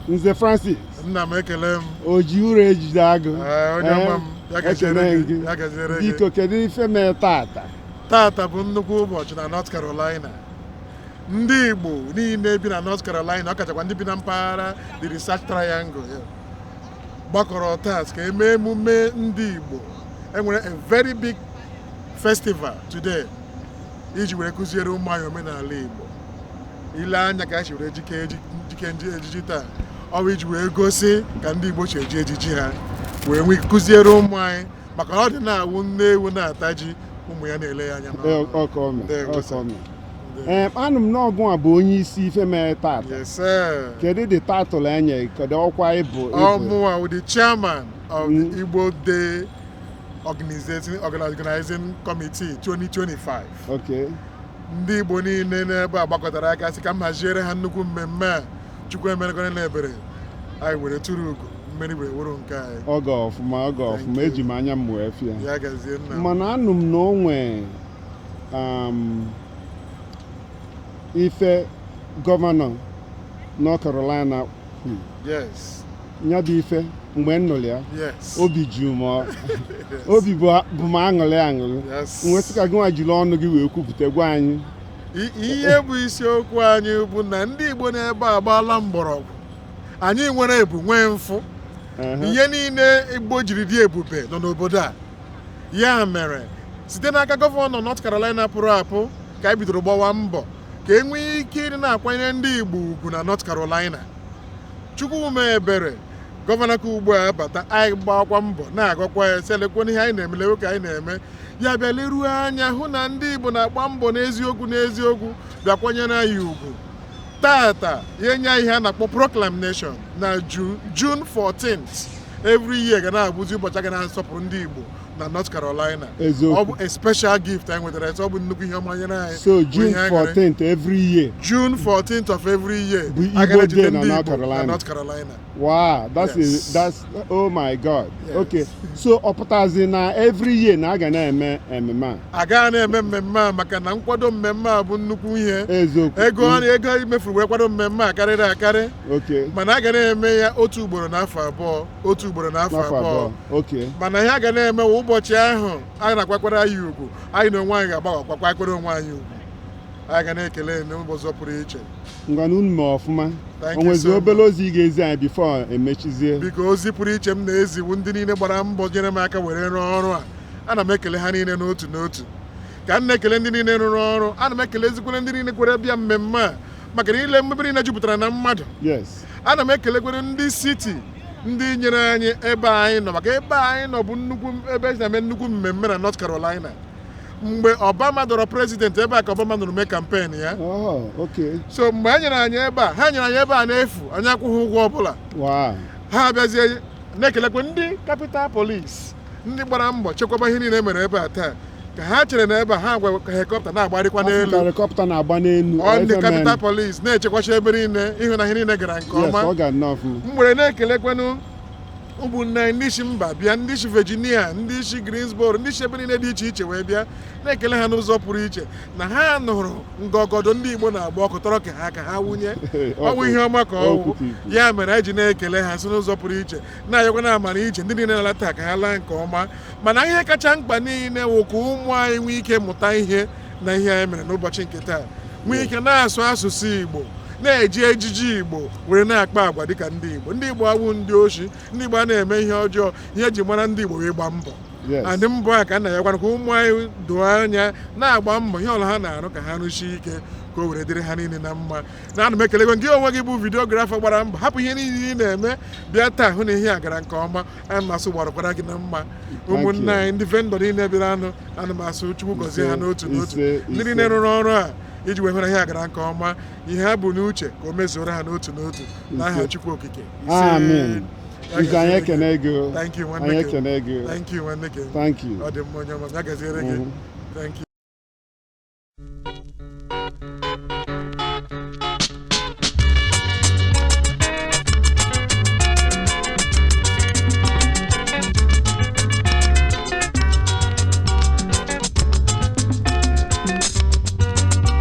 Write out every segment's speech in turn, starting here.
Nze Francis. Nna m, ekele m. O ji uru ejide agụ. Ee, onye ọma m, ya gaziere ekele gị, gị. Ya gaziere gị. Biko, kedu ife mee tata? Tata bụ nnukwu ụbọchị na North Carolina. Ndị Igbo niile bi na North Carolina, ọkachakwa ndị bi na mpaghara the Research Triangle ya, gbakọrọ taa ka emee emume ndị Igbo. Enwere a very big festival today iji were kụziere ụmụ anyị omenala Igbo. Ile anya ka a si were jike jike ejiji taa, ọ bụ iji wee gosi ka ndị Igbo si eji ejiji ha wee nwee ike kụziere ụmụ anyị, maka na ọ dị na-awụ nne ewu na-ata ji, ụmụ ya na-ele ya anya n'ọnụ. Ọkọme. Ndewo, sir. Ọkọme. Ndewo. Ee, anụ m n'ọgụ a bụ onye isi ife mee tata. Yes, sir. Kedu the title enye? Kedu ọkwa ịbụ? Ọ mụnwa the chairman of the Igbo Day Organizing Committee 2025. Ndị Igbo niile n'ebe a gbakọtara aka sị ka m haziere ha nnukwu mmemme a. Chukwu emerekwana na ebere, anyị were tụrụ ugo mmeri were wuru nke anyị. Ọgọ ọfụma, ọgọ ọfụma. You. Eji m anya m wee fịa. Ya gazie, nna m. Mana anụ m na o nwee ife gọvanọ North Carolina kwuru. Ya bụ ife, mgbe m nụrụ ya, obi ju m obi bụ m aṅụrị aṅụrị. M wee sị ka gị nwa jiri ọnụ gị wee kwupụta gwa anyị. Ihe bụ isiokwu anyị bụ na ndị Igbo n'ebe a agbaala mgbọrọgwụ. Anyị nwere ebu, nwee mfụ. Ihe niile Igbo jiri dị ebube nọ n'obodo a. Ya mere, site n'aka gọvanọ North Carolina pụrụ apụ, ka anyị bidoro gbawa mbọ ka e nwee ike ịdị na-akwanyere ndị Igbo ugwu na North Carolina. Chukwu mee ebere, gọvanọ ka ugbu a bata, anyị gbakwa mbọ na-agọkwa ya sị lekwana ihe anyị na-eme, lewe ka anyị na-eme. Ya bịa leruo anya hụ na ndị Igbo na-agba mbọ n'eziokwu n'eziokwu, bịa kwanyere anyị ugwu tata. Ya nye ihe a na-akpọ proclamation na June 14th every year ga na-abụzi ụbọchị a ga na-asọpụrụ ndị Igbo na North Carolina. Ọ bụ a special gift anyị nwetara, ọ bụ nnukwu ihe ọma nyere anyị. So bụ June ihe aṅụrị. 14th every year. June 14th of every year bụ a ga Igbo na-echeta Day na ndị North Igbo na Carolina. North Carolina. Wow, that's Yes. a, that's, oh my God. Yes. Okay, so ọ pụtazi na every year na a ga na-eme ememe a? A gaghị na-eme mmemme a maka na nkwado mmemme a bụ nnukwu ihe. Ego ego emefuru wee kwado mmemme a karịrị akarị. Mana a ga na-eme ya otu ugboro n'afọ 2, otu ugboro n'afọ n'afọ 2. 2, okay. Mana ihe a ga na-eme wụ ụbọchị ahụ anyị na-akwakwara anyị ugwu, anyị na onwe anyị ga-agbakwakwara onwe anyị ugwu, anyị ga na-ekele n'ụbọchị pụrụ iche. Ngwanụ, unu mee ọfụma. Thank O you nwezi so obere ozi ị ga-ezi anyị before emechizie? Biko, ozi pụrụ iche m na-eziwu ndị niile gbara mbọ nyere m aka were rụọ ọrụ a, ana m ekele ha niile n'otu n'otu. Ka m na-ekele ndị niile rụrụ ọrụ, ana m ekele ezikwere ndị niile kwere bịa mmemme a, maka na ile mmebe niile jupụtara na mmadụ. Ana m ekelekwere ndị city, ndị nyere anyị ebe anyị nọ, maka ebe anyị nọ bụ nnukwu ebe esi na-eme nnukwu mmemme na North Carolina. Mgbe Obama dọrọ president, ebe a ka Obama nọrọ mee campaign ya. So mgbe e nyere anyị ebe a, ha nyere anyị ebe a n'efu, anyị akwụghị ụgwọ ọbụla. Ha abịazie na-ekelekwe ndị Capitol Police, ndị gbara mbọ chekwaba ihe niile e mere ebe a taa, ka ha chere na ebe a ha gwa helicopter na-agbarịkwa n'elu. Helicopter na-agba n'elu. Ọ ndị ife Capitol mere. Police na-echekwacha ebe niile ịhụ na ihe niile gara nke ọma. Ọ ga nnọọ ọfụma. M were na-ekelekwanụ ụmụnne anyị ndị si mba bịa, ndị si Virginia, ndị si Greensboro, ndị si ebe niile dị iche iche wee bịa, na-ekele ha n'ụzọ pụrụ iche na ha nụrụ ngọgọdọ ndị Igbo na-agba ọkụ tọrọ ka ha wunye. Ọ bụ ihe ọma ka ọ wụ. Ya mere anyị ji na-ekele ha si n'ụzọ pụrụ iche, na-ayọkwa na amara iche ndị niile na-ala taa ka ha laa nke ọma. Mana ihe kacha mkpa niile wụ ka ụmụ anyị nwee ike mụta ihe na ihe anyị mere n'ụbọchị nke taa, nwee ike na-asụ asụsụ Igbo, na-eji ejiji Igbo were na-akpa agwa dịka ndị Igbo. Ndị Igbo awụ ndị oshi, ndị Igbo a na-eme ihe ọjọọ. Ihe eji mara ndị Igbo wee gba mbọ. Adị mbọ a ka nna ya gwara ka ụmụ anyị doo anya na-agba mbọ, ihe ọla ha na-arụ ka ha rụsie ike, ka o were dịrị ha niile na mma. Na ana m ekelekwe gị onwe gị bụ videographer gbara mbọ hapụ ihe niile ị na-eme bịa taa hụ na ihe a gara nke ọma. Ana m asụ gbarakwara gị na mma. Ụmụnne anyị ndị vendor niile bịara anụ, ana m asụ Chukwu gọzie ha n'otu n'otu. Ndị niile rụrụ ọrụ a iji wee hụ na ihe a gara nke ọma, ihe ha bụ n'uche ka o mezuoro ha n'otu n'otu n'aha Chukwu Okike. Amen. Nze, anyị ekene gị. Thank you, nwanne. Anyị ekene gị. Thank you, nwanne gị. Thank you. Ọ dị mma, onye ọma. Ya gaziere gị. Thank you.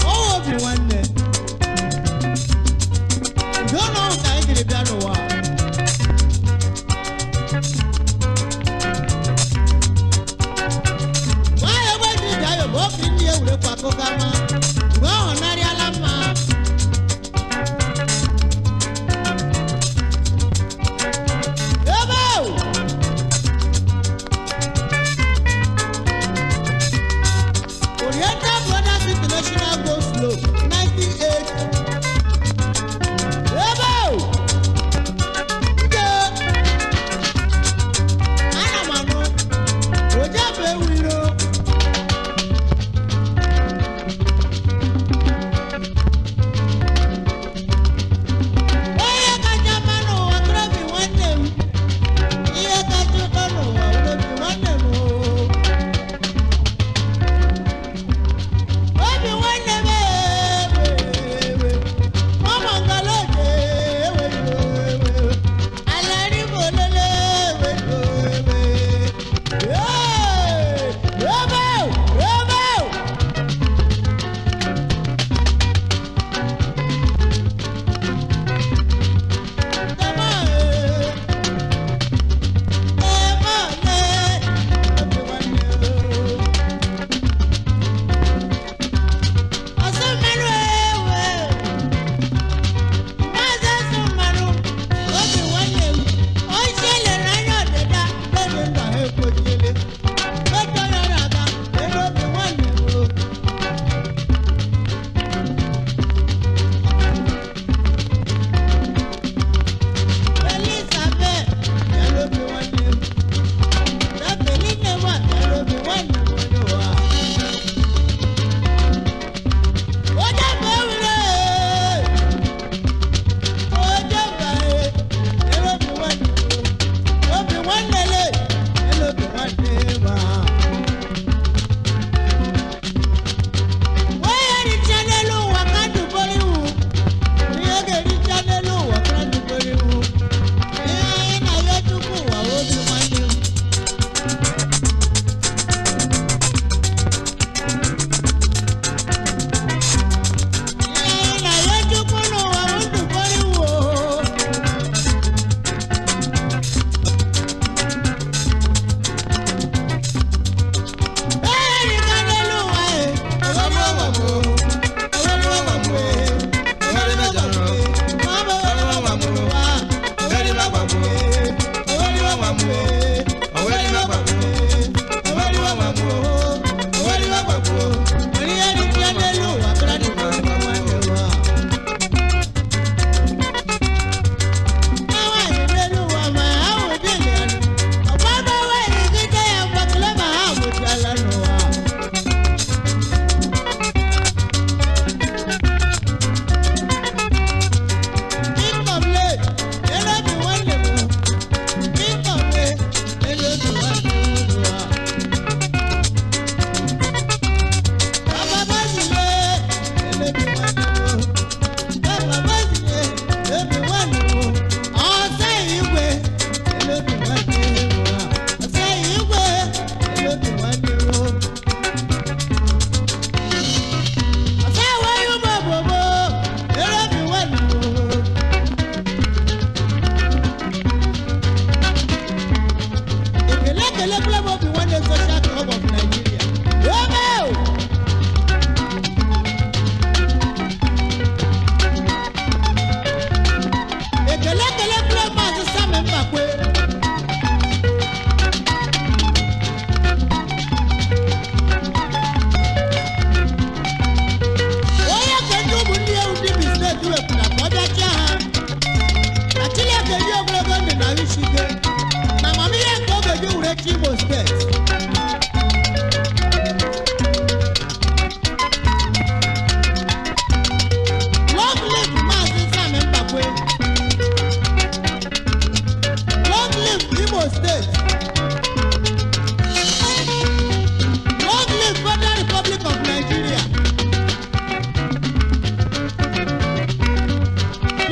Obi nwanne, udo na ọṅụ ka anyị jiri bịa n'ụwa. Steeti wepụtara ka ọ bịa chịa ha, na Chineke ji ogologo ndụ na ahụ isi ike na amamihe nke ọ ga-eji were chi Imo Steeti. Long live Maazị Sam Mbakwe! Long live Imo State! Long live Federal Republic of Nigeria!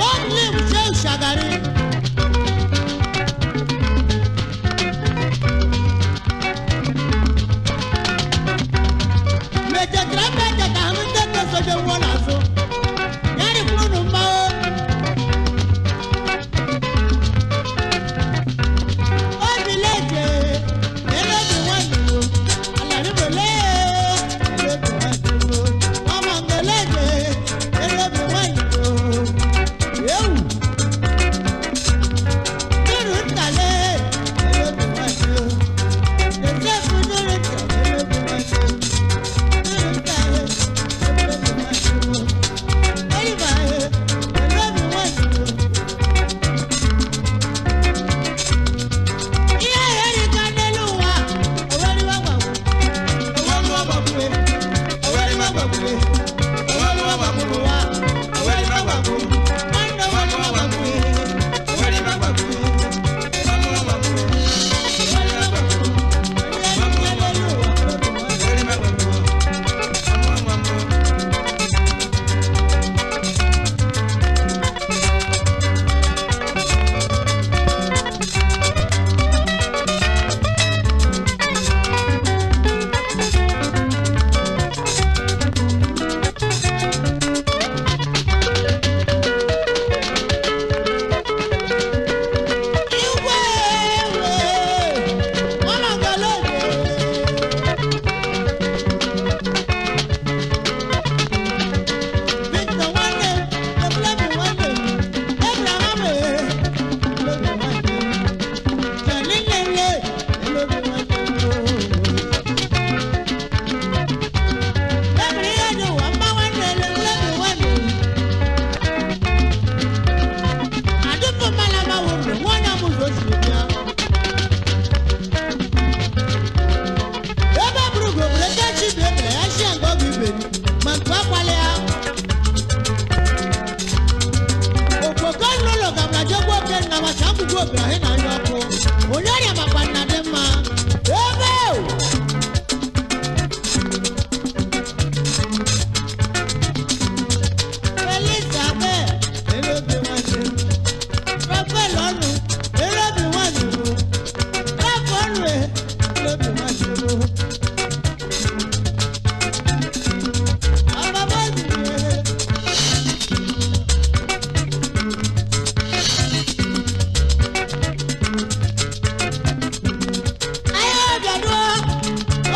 Long live Shehu Shagari! Mechetara mba echeta ahụ ndị na-esoje nwụọ n'azụ. Ya rịkwuru unu mma o. Obileje, elobi nwanne m, alaribole, elobi nwanne m, ọmangeleje, elobi nwanne m, ewu. Duru ntale, elobi nwanne m, Joseph duru ntale, elobi nwanne m, duru ntale, elobi nwanne m, Oliver, elobi nwanne m. Ihe erika n'elu ụwa, oweriwa gbagbu, oweriwa gbagbue, oweriwa gbagbue, oweriwa gbagburu ụwa, oweriwa gbagbu, nwanne oweriwa gbagbue, oweriwa gbagbue, oweriwa gbagbue, oweriwa gbagbue, ihe erika n'elu ụwa, oweriwa gbagbue. Igwe ewe, ọmangalaje. Victor nwanne m, Ebulabi nwanne m, Abraham e, Elobi nwanne m, Johnny Nene, Elobi nwanne m o. Ebiri ihe dị ụwa mma nwanne m, Elobi nwanne m. Adụpụ mmalama wuru nwa onye amụzụ o siri bịa. Ebe bụrụ ugo bụrụ eke chi bụ ebere ya shia nke ọ bụ iberi ma nke akwali ya. Okpoko n'ụlọ gabara jegbu oke nna ma chambugbu obere ahị na anya ọkụ. Onye ọrịa makwa nna dị mma. Ebe o! Elizabeth, elobi nwanne m. Rafael ọnụ, elobi nwanne m. Rafa ọnụ, elobi nwanne m. Ọba Moses, Ayé obiaduo,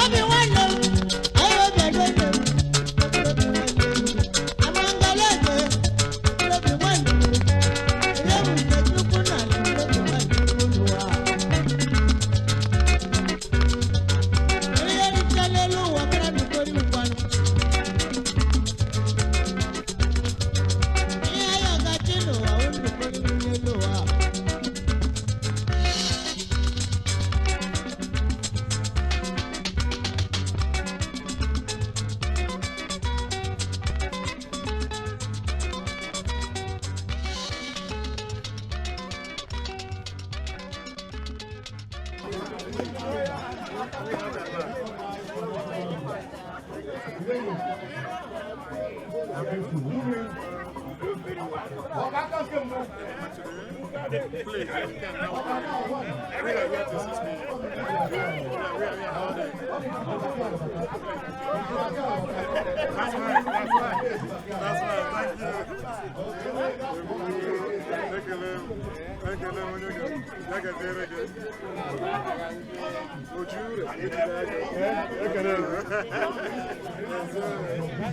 obi nwanne m. Ayé obiaduo nne m. Obi nwanne m. Amangalaeze, obi nwanne m. Elebute Chukwu na ala, obi nwanne m n'ụwa. Ihe richa n'elu ụwa kara n'ukori nkwanụ. Ihe ayọ gachi n'ụwa, o n'ukori n'elu ụwa. That's right. That's right. That's right. Thank you. Ekele m. Ekele m onye ga- ya gaziere gị. Oju ure, ejide aka. Ekele m.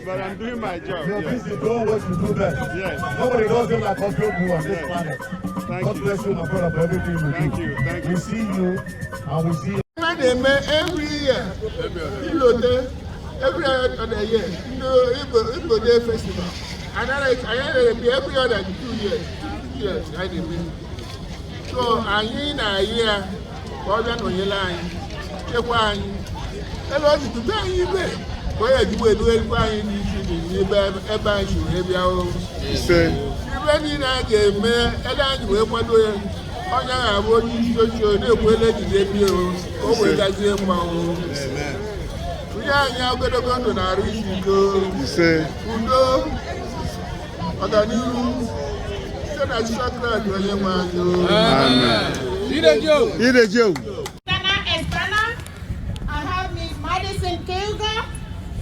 But I'm doing my job. You're Yes. busy doing what you do best. Yes. Nobody does it like Obiogbu on this planet. Thank God you. bless you, my brother, for everything you do. Thank you. Thank We you. see you and we see A na-eme every year, ilote every other year, ndị Igbo, Igbo Day Festival. Anyị na-eme every other 2 years, 2 years anyị na-eme. So anyị na-ayị ya ka ọ bịa nọnyere anyị, chekwa anyị ebe ọ ji tụta anyị ibe ka ọ ya ejigbo eduerikwa anyị n'isi dị n'ebe ebe anyị si wee bịa o. Ise. Ibe niile a ga-eme ebe anyị wee kwado ya, onye ga-abụ onye isi oche na-ekwele ejide bie o, ka o wee gazie mma o. Onye anyị ogologo ndụ na-arụ isi ike o. Ise. Udo, ọganihu site na Jizọs Kraịst onye nwe anyị o. Ire ji owu. Espana Espana, I have Ms. Madison Kilger,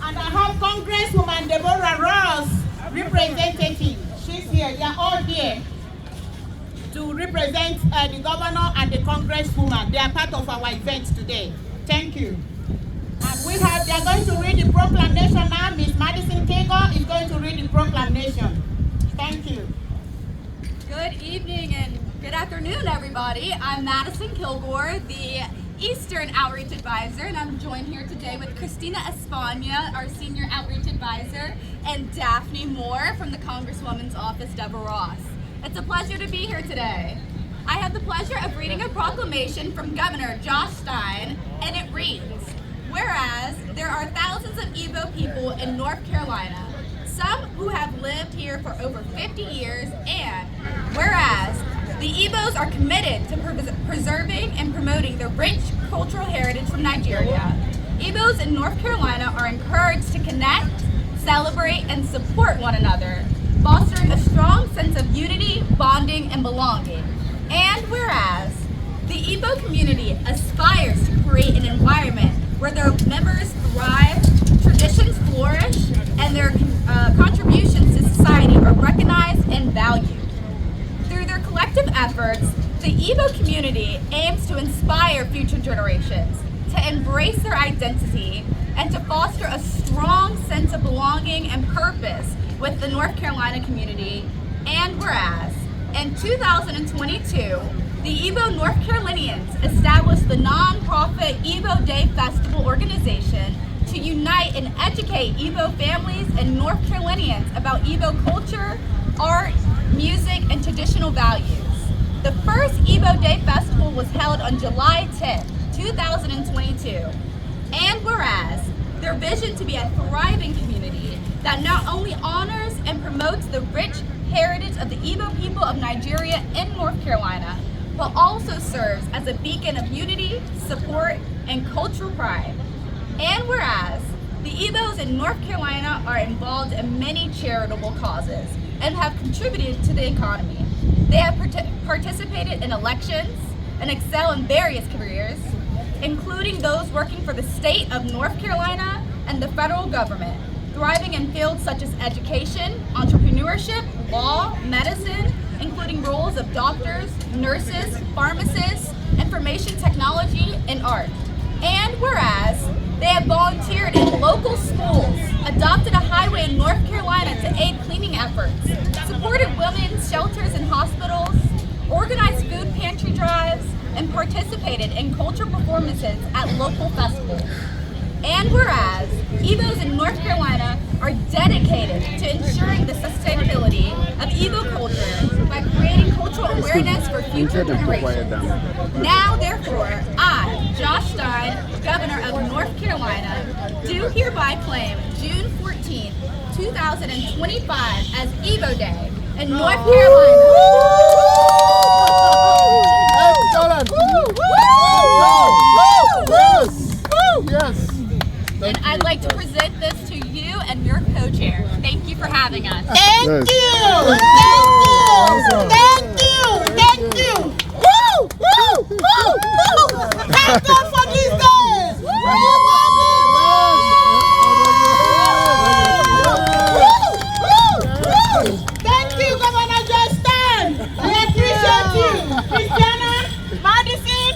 and I have Congresswoman Deborah Ross, representative. She's here. They are all here to represent the governor and the congresswoman. They are part of our event today. Thank you. And they are going to read the proclamation now. Ms. Madison Kilger is going to read the proclamation. Thank you. Good evening and good afternoon, everybody. I'm Madison Kilgore, the Eastern Outreach Advisor, and I'm joined here today with Christina Espana, our Senior Outreach Advisor, and Daphne Moore from the Congresswoman's Office, Deborah Ross. It's a pleasure to be here today. I have the pleasure of reading a proclamation from Governor Josh Stein, and it reads, whereas there are thousands of Igbo people in North Carolina, some who have lived here for over 50 years, and whereas the Igbos are committed to preserving and promoting the rich cultural heritage from Nigeria, Igbos in North Carolina are encouraged to connect, celebrate, and support one another, fostering a strong sense of unity, bonding, and belonging. And whereas the Igbo community aspires to create an environment where their members thrive, traditions flourish, and their contributions to society are recognized and valued. Through their collective efforts, the Igbo community aims to inspire future generations to embrace their identity and to foster a strong sense of belonging and purpose with the North Carolina community. And whereas, in 2022, the Igbo North Carolinians established the nonprofit Igbo Day Festival organization to unite and educate Igbo families and North Carolinians about Igbo culture, art, music, and traditional values. The first Igbo Day Festival was held on July 10, 2022. And whereas their vision to be a thriving community that not only honors and promotes the rich heritage of the Igbo people of Nigeria and North Carolina, but also serves as a beacon of unity, support, and cultural pride. And whereas the Igbos in North Carolina are involved in many charitable causes and have contributed to the economy. They have participated in elections and excel in various careers, including those working for the state of North Carolina and the federal government, thriving in fields such as education, entrepreneurship, law, medicine, including roles of doctors, nurses, pharmacists, information technology, and art. And whereas they have volunteered in local schools, adopted a highway in North Carolina to aid cleaning efforts, supported women's shelters and hospitals, organized food pantry drives, and participated in cultural performances at local festivals. And whereas Igbos in North Carolina are dedicated to ensuring the sustainability of Igbo culture by creating cultural awareness for future generations. Now, therefore, I, Josh Stein, Governor of North Carolina, do hereby claim June 14th, 2025 as Igbo Day in North Carolina. Excellent! Yes! Yes! And I'd like to present this to you and your co-chair. Thank you for having us. Thank Yes. you. Thank you. Thank you. Thank you. Woo! Woo! Woo! Woo! Thank God for this day. Woo! Woo! Woo! Thank you, Governor Justin. We appreciate you. Christiana, Madison,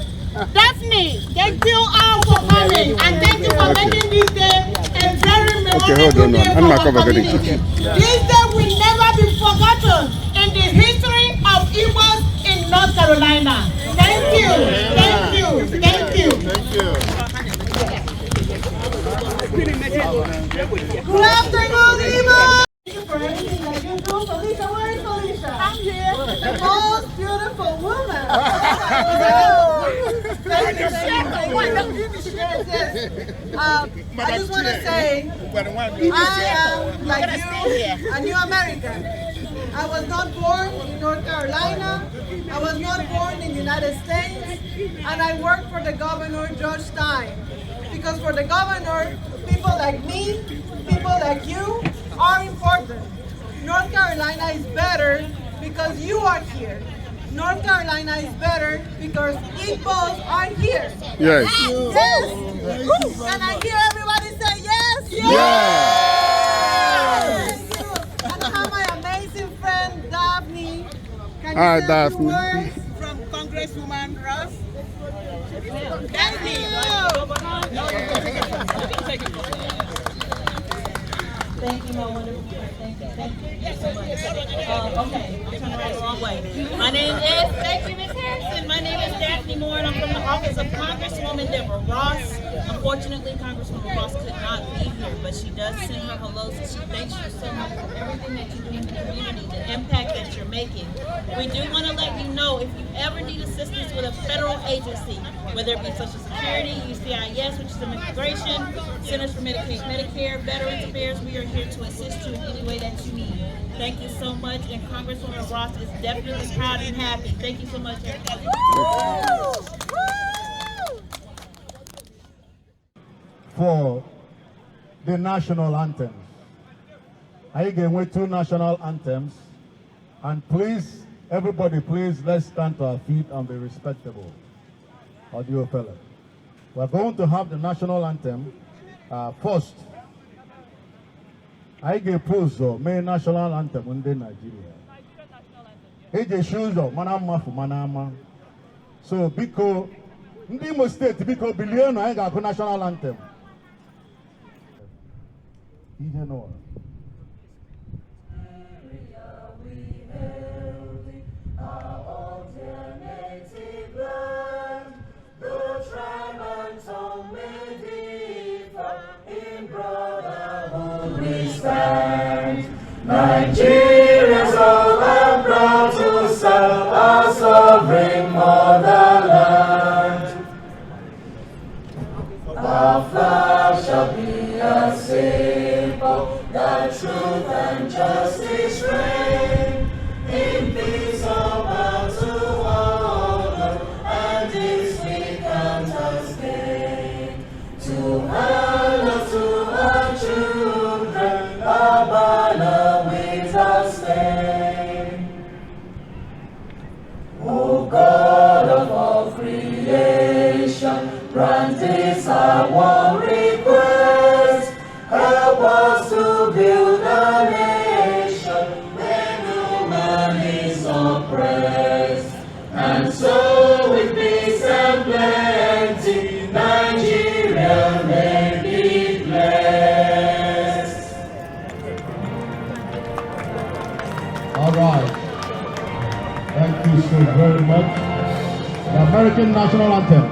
Daphne, thank you all for coming. And thank you for making this day a very memorable Okay, hold on, day I'm for not our cover the community. This day will never be forgotten in the history of Igbos in North Carolina. Thank you, thank you, thank you. Thank you. Good afternoon, Igbo! Thank you for everything. you, Felicia. Where is Felicia? I'm here. The most beautiful woman. Thank you, thank you, thank you. Yes, yes. I just want to say, I am, like you, a new American. I was not born in North Carolina. I was not born in the United States. And I work for the governor, Josh Stein. Because for the governor, people like me, people like you, are important. North Carolina is better because you are here. North Carolina is better because Igbos are here. Yes. Yes. Can I hear everybody say yes? Yes. Thank you. And I have my amazing friend Daphne. Can you Hi, say a few Daphne. words? From Congresswoman Ross. Thank you. Thank you, my wonderful friend. Thank you. Thank you so much. Okay, I'm turning right the wrong way. My name is, thank you, Ms. Harrison. My name is Daphne Moore, and I'm from the office of Congresswoman Deborah Ross. Unfortunately, Congresswoman Ross could not be here, but she does send her hellos, and she thanks you so much for everything that you do in the community, the impact that you're making. We do want to let you know if you ever need assistance with a federal agency, whether it be Social Security, UCIS, which is immigration, Centers for Medicaid, Medicare, Veterans Affairs, we are here to assist you in any way that you need. Thank you so much, and Congresswoman Ross is definitely proud and happy. Thank you so much, everybody. For the national anthems. Anyị ga-enwe two national anthems. And please, everybody, please, let's stand to our feet and be respectable. Audio fella. We're going to have the national anthem first. Anyị ga-epu ụzọ mee national anthem ndị Nigeria. Eji esi ụzọ mana mmafu mana ama. So biko, ndị Imo Steeti, biko bilienu, anyị ga-agụ national anthem. Ihe n'ụwa. Nigeria's all and proud to serve our sovereign motherland. Our flag shall be a symbol that truth and justice reign. In peace all bound to honor, and this we count as gain. To honor to our children, our banner without stain. O God of all creation, grant this our one request. Help us to build a nation where no man is oppressed. And so with peace and plenty, Nigeria may be blessed. All right. Thank you so very much. The American National Anthem.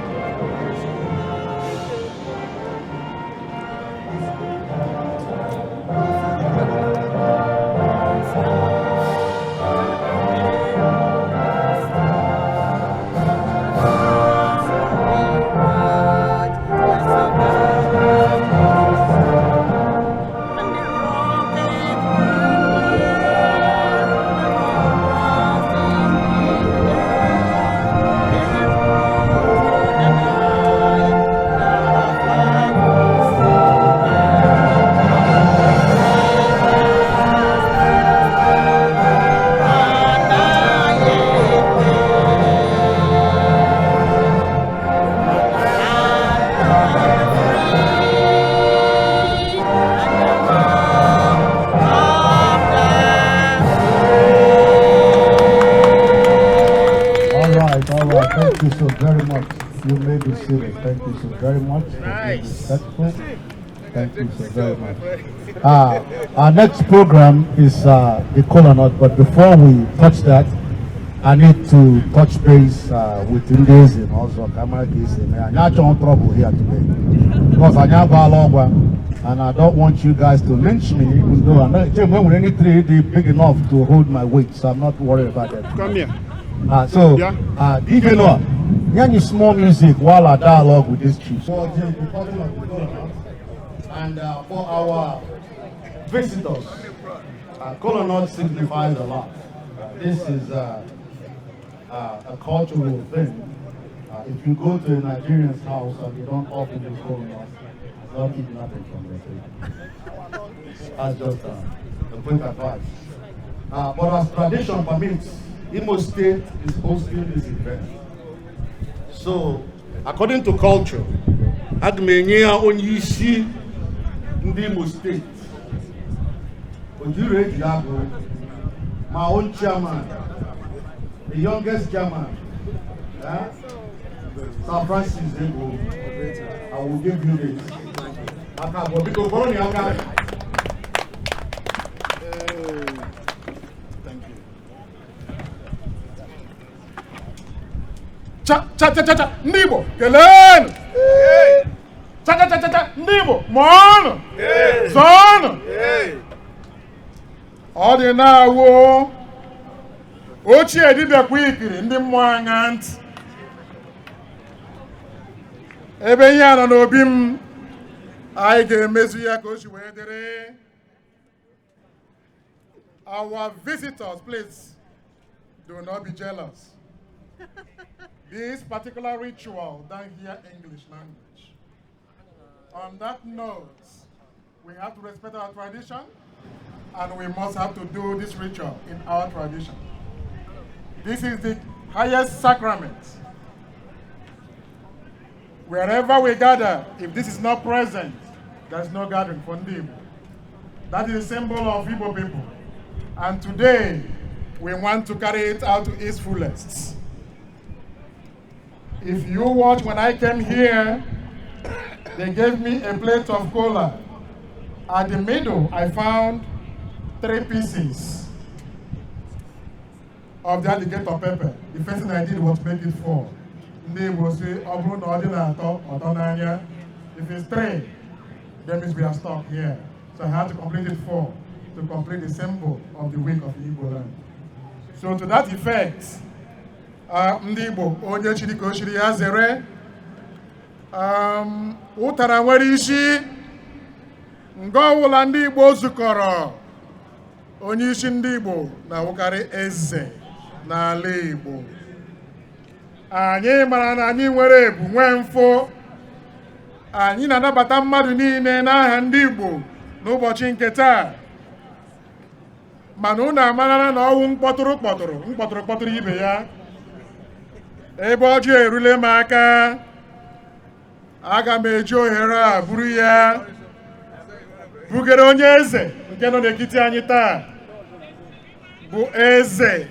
All right. Thank you so very much. You may be seated. Thank you so very much for being respectful. Thank you so very much. Our next program is the kola nut, but before we touch that, I need to touch base with ndị eze na ọzọ ka mara ka esi eme. Anyị achọghị trouble here today because anyị agwala ọgwa, and I don't want you guys to lynch me, even though I'm not enwere any tree dị big enough to hold my weight, so I'm not worried about that. Come here. So, DJ Noah, nye anyị small music while I dialogue with these chiefs. For the cutting of the kola nut and for our visitors, kola nut signifies a lot. This is a cultural thing. If you go to a Nigerian's house and you don't offer the kola nut, don't eat nothing from their table. That's just a quick advice. But as tradition permits, Imo State is hosting this event. So, according to culture, aga m enye ya onye isi ndị Imo State, Ojiri Eji Agụ, my own chairman, the youngest chairman, eh? Sir Francis Ego, I will give you this. Aka abụọ, biko kpọrọ ya aka. Thank you. Cha cha cha cha cha, ndị Igbo keleenụ! Cha cha cha cha cha, ndị Igbo mụọnụ! Zọọnụ! Ọ dị na-awụ ochie dibịa kwa ikiri ndị mmụọ aṅa ntị ebe ihe a nọ n'obi m. Anyị ga-emezu ya ka o si wee dịrị. Our visitors, please do not be jealous. This particular ritual don't hear English language. On that note, we have to respect our tradition, and we must have to do this ritual in our tradition. This is the highest sacrament. Wherever we gather, if this is not present, there's no gathering for Ndị Igbo. That is a symbol of Igbo people. And today, we want to carry it out to its fullest. If you watch, when I came here, they gave me a plate of kola. At the middle, I found three pieces of the alligator pepper. The first thing I did was make it four. Ndị Igbo si ọ bụrụ na ọ dị na-atọ ọtọ n'anya. If it's three, that means we are stuck here. So I had to complete it four to complete the symbol of the week of Igbo land. So to that effect, ndị Igbo, onye chiri ka o chiri ya zere. Ụtara nwere isi nga ọwụla ndị Igbo zukọrọ, onye isi ndị Igbo na-awụkarị eze n'ala Igbo. Anyị mara na anyị nwere ebu nwee mfụ. Anyị na-anabata mmadụ niile n'aha ndị Igbo n'ụbọchị nke taa, mana unu amarala na ọnwụ mkpọtụrụ kpọtụrụ mkpọtụrụ kpọtụrụ ibe ya. Ebe ọjọọ erule m aka, aga m eji ohere a buru ya bugere onye eze nke nọ n'etiti anyị taa, bụ Eze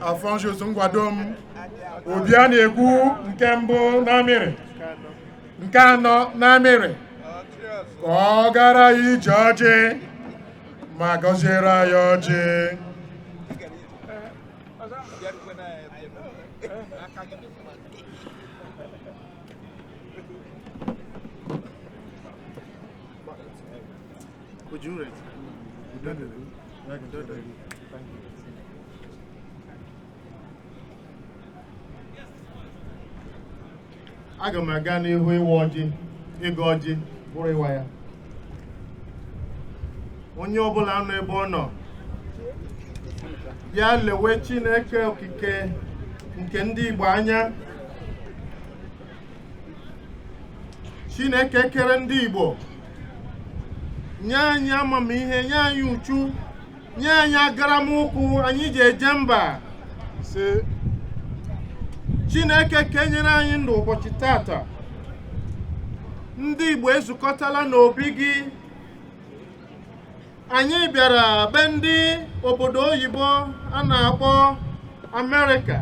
Alphonsus Ngwadom, obi a na-ekwu nke mbụ na amịrị nke anọ na amịrị, ka ọ gara ya ije ọjị ma gọziere anyị ọjị. Would you rate? Thank you. Aga m aga n'ihu ịwa ọjị, ịgọ ọjị, bụrụ ịwa ya. Onye ọbụla nọ ebe ọ nọ ya lewe Chineke okike nke ndị Igbo anya. Chineke kere ndị Igbo, nye anyị amamihe, nye anyị uchu, nye anyị agaramụkwụ anyị ji eje mba. Chineke kenyere anyị ndụ ụbọchị tata. Ndị Igbo ezukọtala n'obi gị. Anyị bịara be ndị obodo oyibo a na-akpọ Amerịka,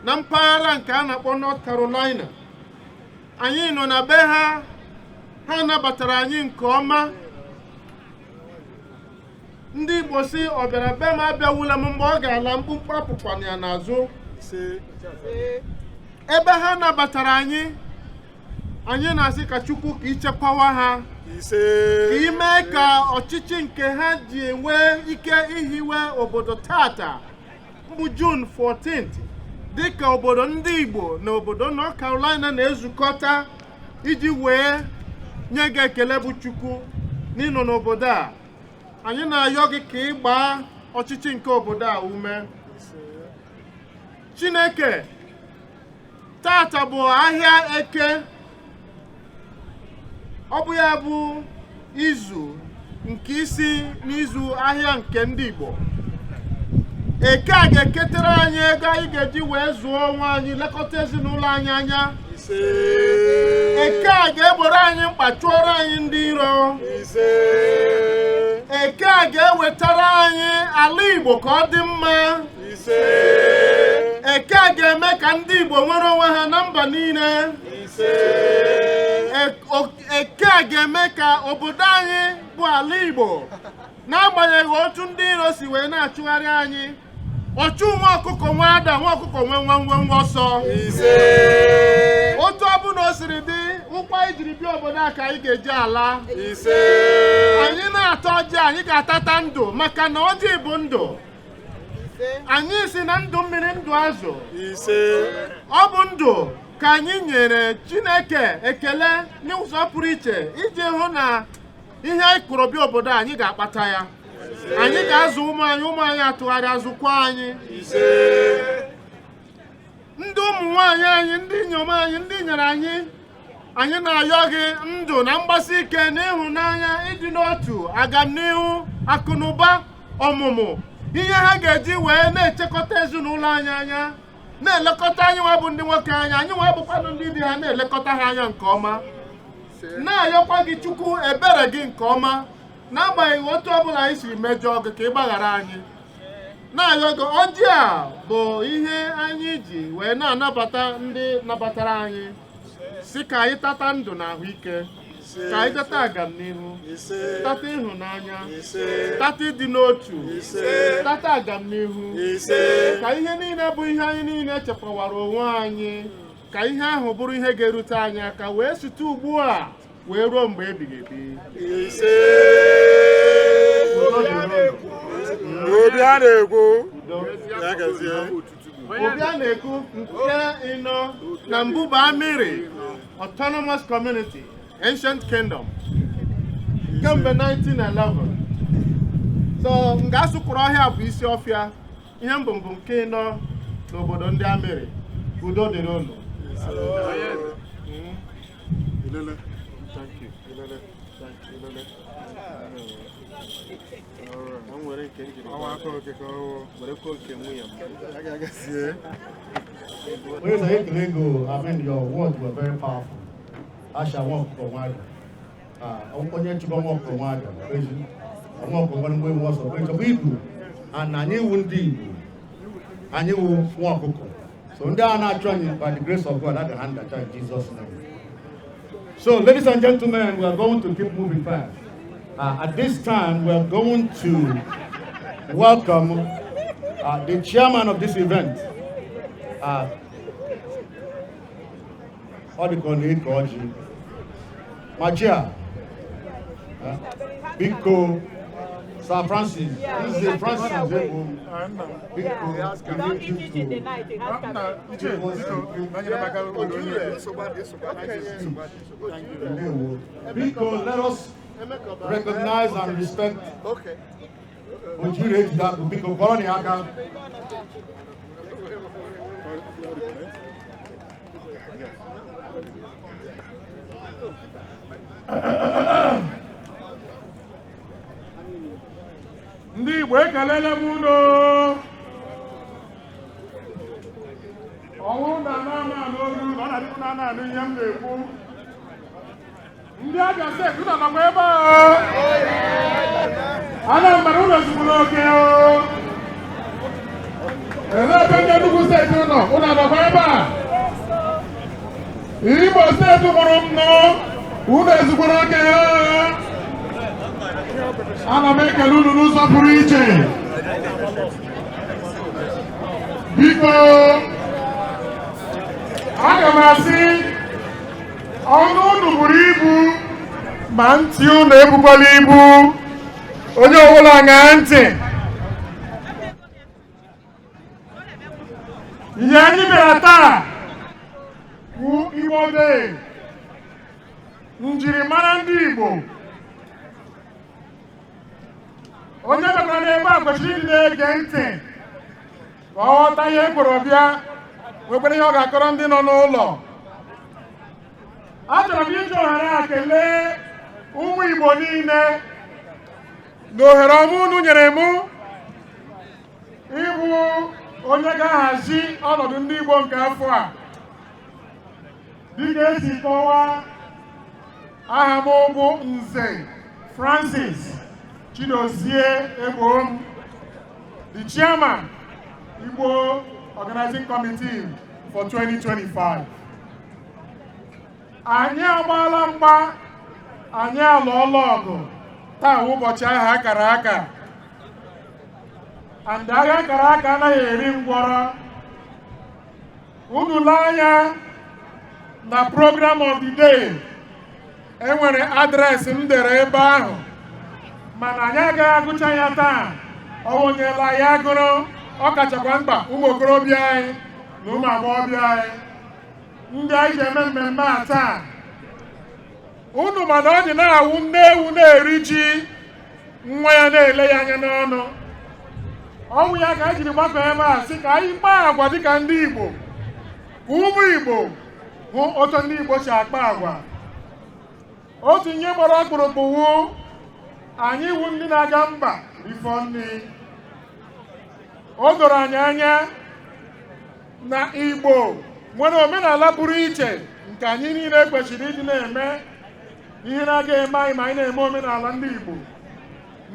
na mpaghara nke a na-akpọ North Carolina. Anyị nọ na be ha, ha nabatara anyị nke ọma. Ndị Igbo si ọ bịara be m abịawula m mgbe ọ ga-ala, mkpụmkpụ apụkwana ya n'azụ. Ebe ha nabatara anyị, anyị na-asị ka Chukwu ka ichekwawa ha, ka ime ka ọchịchị nke ha ji enwe ike ihiwe obodo tata mbụ June 14th, dịka obodo ndị Igbo na obodo North Carolina na-ezukọta iji wee nye gị ekele bụ Chukwu n'ịnọ n'obodo a. Anyị na-ayọ gị ka ị gbaa ọchịchị nke obodo a ume. Chineke, tata bụ ahịa Eke, ọ bụ ya bụ izu nke isi n'izu ahịa nke ndị Igbo. Eke a ga-eketara anyị ego anyị ga-eji wee zụọ onwe anyị, lekọta ezinụlọ anyị anya. Eke a ga-egboro anyị mkpa, chụọrọ anyị ndị iro. Eke a ga-ewetara anyị ala Igbo ka ọ dị mma. Eke a ga-eme ka ndị Igbo nwere onwe ha na mba niile. Eke a ga-eme ka obodo anyị bụ ala Igbo, n'agbanyeghị otu ndị iro si wee na-achụgharị anyị, ọchụ nwa ọkụkọ nwe ada, nwa ọkụkọ nwe nwa nwe nwa ọsọ. Otu ọbụla o siri dị, ụkwa anyị jiri bịa obodo a ka anyị ga-eji ala. Anyị na-ata ọjị, anyị ga-atata ndụ, maka na ọjị bụ ndụ. Anyị si na ndụ mmiri, ndụ azụ, ọ bụ ndụ ka anyị nyere Chineke ekele n'ụzọ pụrụ iche iji hụ na ihe anyị kụrụ bịa obodo a, anyị ga-akpata ya, anyị ga-azụ ụmụ anyị, ụmụ anyị atụgharị azụkwa anyị. Ndị ụmụ nwaanyị anyị, ndị inyom anyị, ndị nyere anyị, anyị na-ayọ gị ndụ na mgbasi ike na ịhụnanya, ịdị n'otu, agamnihu, akụ na ụba, ọmụmụ ihe ha ga-eji wee na-echekọta ezinụlọ anyị anya, na-elekọta anyị nwa bụ ndị nwoke anya, anyị nwa bụkwanụ ndị di ha, na-elekọta ha anya nke ọma. Na-ayọkwa gị, Chukwu, ebere gị nke ọma, n'agbanyeghị otu ọbụla anyị siri mejọọ gị, ka ị gbaghara anyị. Na-ayọ gị, ọjị a bụ ihe anyị ji wee na-anabata ndị nabatara anyị, si ka anyị tata ndụ na ahụike, ka anyị tata agamnihu, tata ịhụnanya, tata ịdị n'otu, tata agamnihu, ka ihe niile bụ ihe anyị niile chekwawara onwe anyị, ka ihe ahụ bụrụ ihe ga-erute anyị aka wee site ugbu a wee ruo mgbe ebighị ebi. Udo dịrị unu. Obi a na-ekwu ya gazie. Obi a na-ekwu nke ịnọ na Mbuba Amiri Autonomous Community, Ancient Kingdom, kemgbe 1911. So nga asụkwuru ọhịa bụ isi ọfịa ihe mbụ mbụ nke ịnọ n'obodo ndị Amiri. Udo dịrị unu. Ilele. Thank you. Ilele. Thank you. Ilele. M were nke m jiri Ọnwa aka oke ka ọ wụ. werekwa oke nwunye m. Ya ga-agazie. Onye ekele go, I mean, your words were very powerful. Asha nwa ọkụkọ nwa ada. Ah, onye chịkwa nwa ọkụkọ nwa ada, ezi. Nwa ọkụkọ nwa mgbe nwa ọsọ, chọkwa Igbo. And anyị wụ ndị Igbo. Anyị wụ nwa ọkụkọ. So ndị a na-achụ anyị, by the grace of God, at the hand that in Jesus' name. So, ladies and gentlemen, we are going to keep moving fast. At this time, we are going to welcome the chairman of this event. Ọ dị ka ọ na-eke ọjị. Ma chair, biko, Sir Francis, Nze Francis Egbo, biko, we need you to Ichie, biko, banyere maka obodo onye. Ndewo. Biko, let us recognize and respect Ojiri Ejidakụ, biko, kọrọ na ya aka. Ndị Igbo, ekelele m unu. Ọnwụ na na-ama n'olu na ọ na-adịkwu na anụ ihe m na-ekwu. Ndị Abia Steeti, unu nọkwa ebe a? Anambra, unu ezugburu oke o. Elee ebe ndị Enugu Steeti nọ? Unu nọkwa ebe a? Imo Steeti mụrụ m nọ, unu ezugburu oke o. Ana m ekele unu n'ụzọ pụrụ iche. Biko, aga m asị ọnụ unu buru ibu ma ntị unu ebukwala ibu. Onye ọbụla ṅaa ntị. Ihe anyị bịara taa bụ Igbo Day, njirimara ndị Igbo. Onye bịakwara n'ebe a kwesịrị ịdị na-ege ntị ka ọ ghọta ihe e kwuru bịa, nwekwara ihe ọ ga-akọrọ ndị nọ n'ụlọ. Achọrọ m iji ohere a kelee ụmụ Igbo niile na ohere ọma unu nyere mụ ịbụ onye ga-ahazi ọnọdụ ndị Igbo nke afọ a. Dịka esi kọwaa, aha m bụ Nze Francis Chidozie Egbom, the chairman, Igbo Organizing Committee for 2025. Anyị agbaala mgba, anyị alụọla ọgụ. Taa wụ ụbọchị ahụ akara aka, and agha akara aka anaghị eri ngwọrọ. Unu lee anya na program of the day, enwere address m dere ebe ahụ, mana anyị agaghị agụcha ya taa. Ọ wụnyela ya gụrụ, ọ kachakwa mkpa ụmụ okorobịa anyị na ụmụ agbọghọbịa anyị ndị anyị ji eme mmemme a taa. Unu mana ọ dị na-awụ nne ewu na-eri ji, nwa ya na-ele ya anya n'ọnụ. Ọnwụ ya ka anyị jiri gbakọ ebe a sị ka anyị kpaa agwa dịka ndị Igbo, ka ụmụ Igbo hụ otu ndị Igbo si akpa agwa. Otu ihe gbara ọkpụrụkpụ wụ anyị wụ ndị na-aga mba rifọ nri. O doro anyị anya na Igbo nwere omenala pụrụ iche nke anyị niile kwesịrị ịdị na-eme. Ihe na-aga eme anyị ma anyị na-eme omenala ndị Igbo,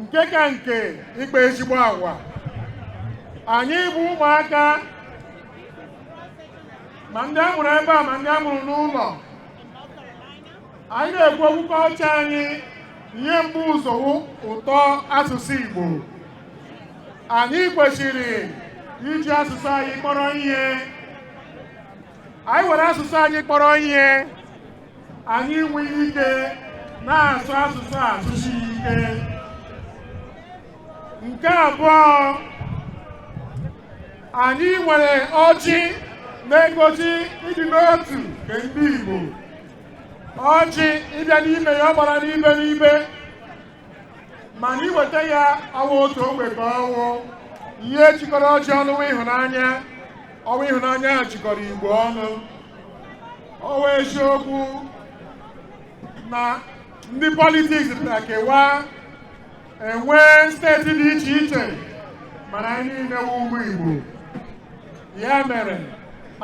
nke ka nke ịkpa ezigbo agwa. Anyị bụ ụmụaka, ma ndị a mụrụ ebe a ma ndị a mụrụ n'ụlọ, anyị na-ekwu okwu kọlchọ anyị. Ihe mbụ ụzọ wụ ụtọ asụsụ Igbo. Anyị kwesịrị iji asụsụ anyị kpọrọ ihe. Anyị were asụsụ anyị kpọrọ ihe, anyị enweghị ike na-asụ asụsụ a asụsụ ike. Nke abụọ, anyị nwere ọjị na-egosi ịdị n'otu nke ndị Igbo. Ọjị ịbịa n'ime ya, ọ gbara n'ibe n'ibe, mana iweta ya ọwa otu ogbe ka ọwụ. Ihe jikọrọ ọjị ọnụ wụ ịhụnanya. Ọwa ịhụnanya jikọrọ Igbo ọnụ. Ọwa eziokwu na ndị politics bịara kewaa, enwee steeti dị iche iche, mana anyị niile wụ ụmụ Igbo. Ya mere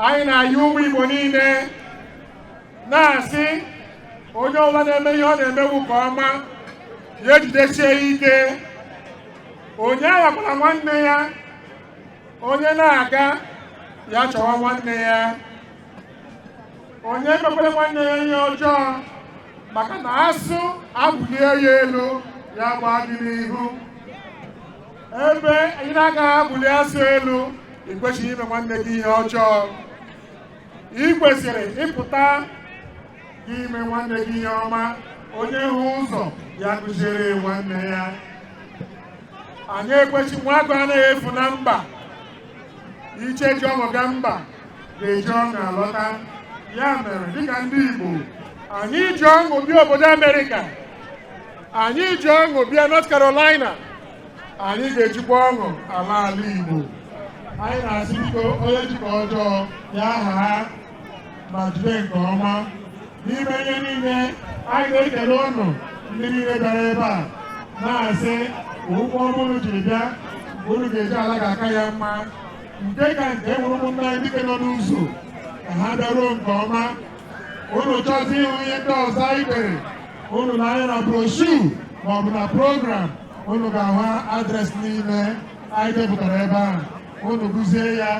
anyị na-ayọ ụmụ Igbo niile na-asị onye ọbụla na-eme ihe ọ na-emewu nke ọma, ya ejidesie ike. Onye aghakwala nwanne ya. Onye na-aga ya chọwa nwanne ya. Onye mekwere nwanne ya ihe ọjọọ, maka na asụ abụlie ya elu, ya gbaa gị n'ihu. Ebe ị na-agaghị abụli asụ elu, ị kwesịghị ime nwanne gị ihe ọjọọ. Ị kwesịrị ịpụta gị ime nwanne gị ihe ọma. Onye hụ ụzọ ya kụziere nwanne ya. Anyị ekwesị nwa agụ anaghị efu na mba. Iche ji ọṅụ ga mba ga-eji ọṅụ alọta. Ya mere, dịka ndị Igbo, anyị ji ọṅụ bịa obodo Amerịka, anyị ji ọṅụ bịa North Carolina, anyị ga-ejikwa ọṅụ ala ala Igbo. Anyị na-asị biko, onye jikọ ọjọọ ya aha ha ma jide nke ọma. N'ime ihe niile, anyị na-ekele ụnụ ndị niile bịara ebe a, na-asị ụkwụ ọma unu jiri bịa, unu ga-eji ala ga-aka ya mma. Nke ka nke enwere ụmụnne anyị dike nọ n'ụzọ ka ha bịaruo nke ọma. Unu chọzi ịhụ ihe ndị ọzọ anyị dere, unu na-anya na brochure maọbụ na program, unu ga-ahụ address niile anyị depụtara ebe a. Unu gụzie ya,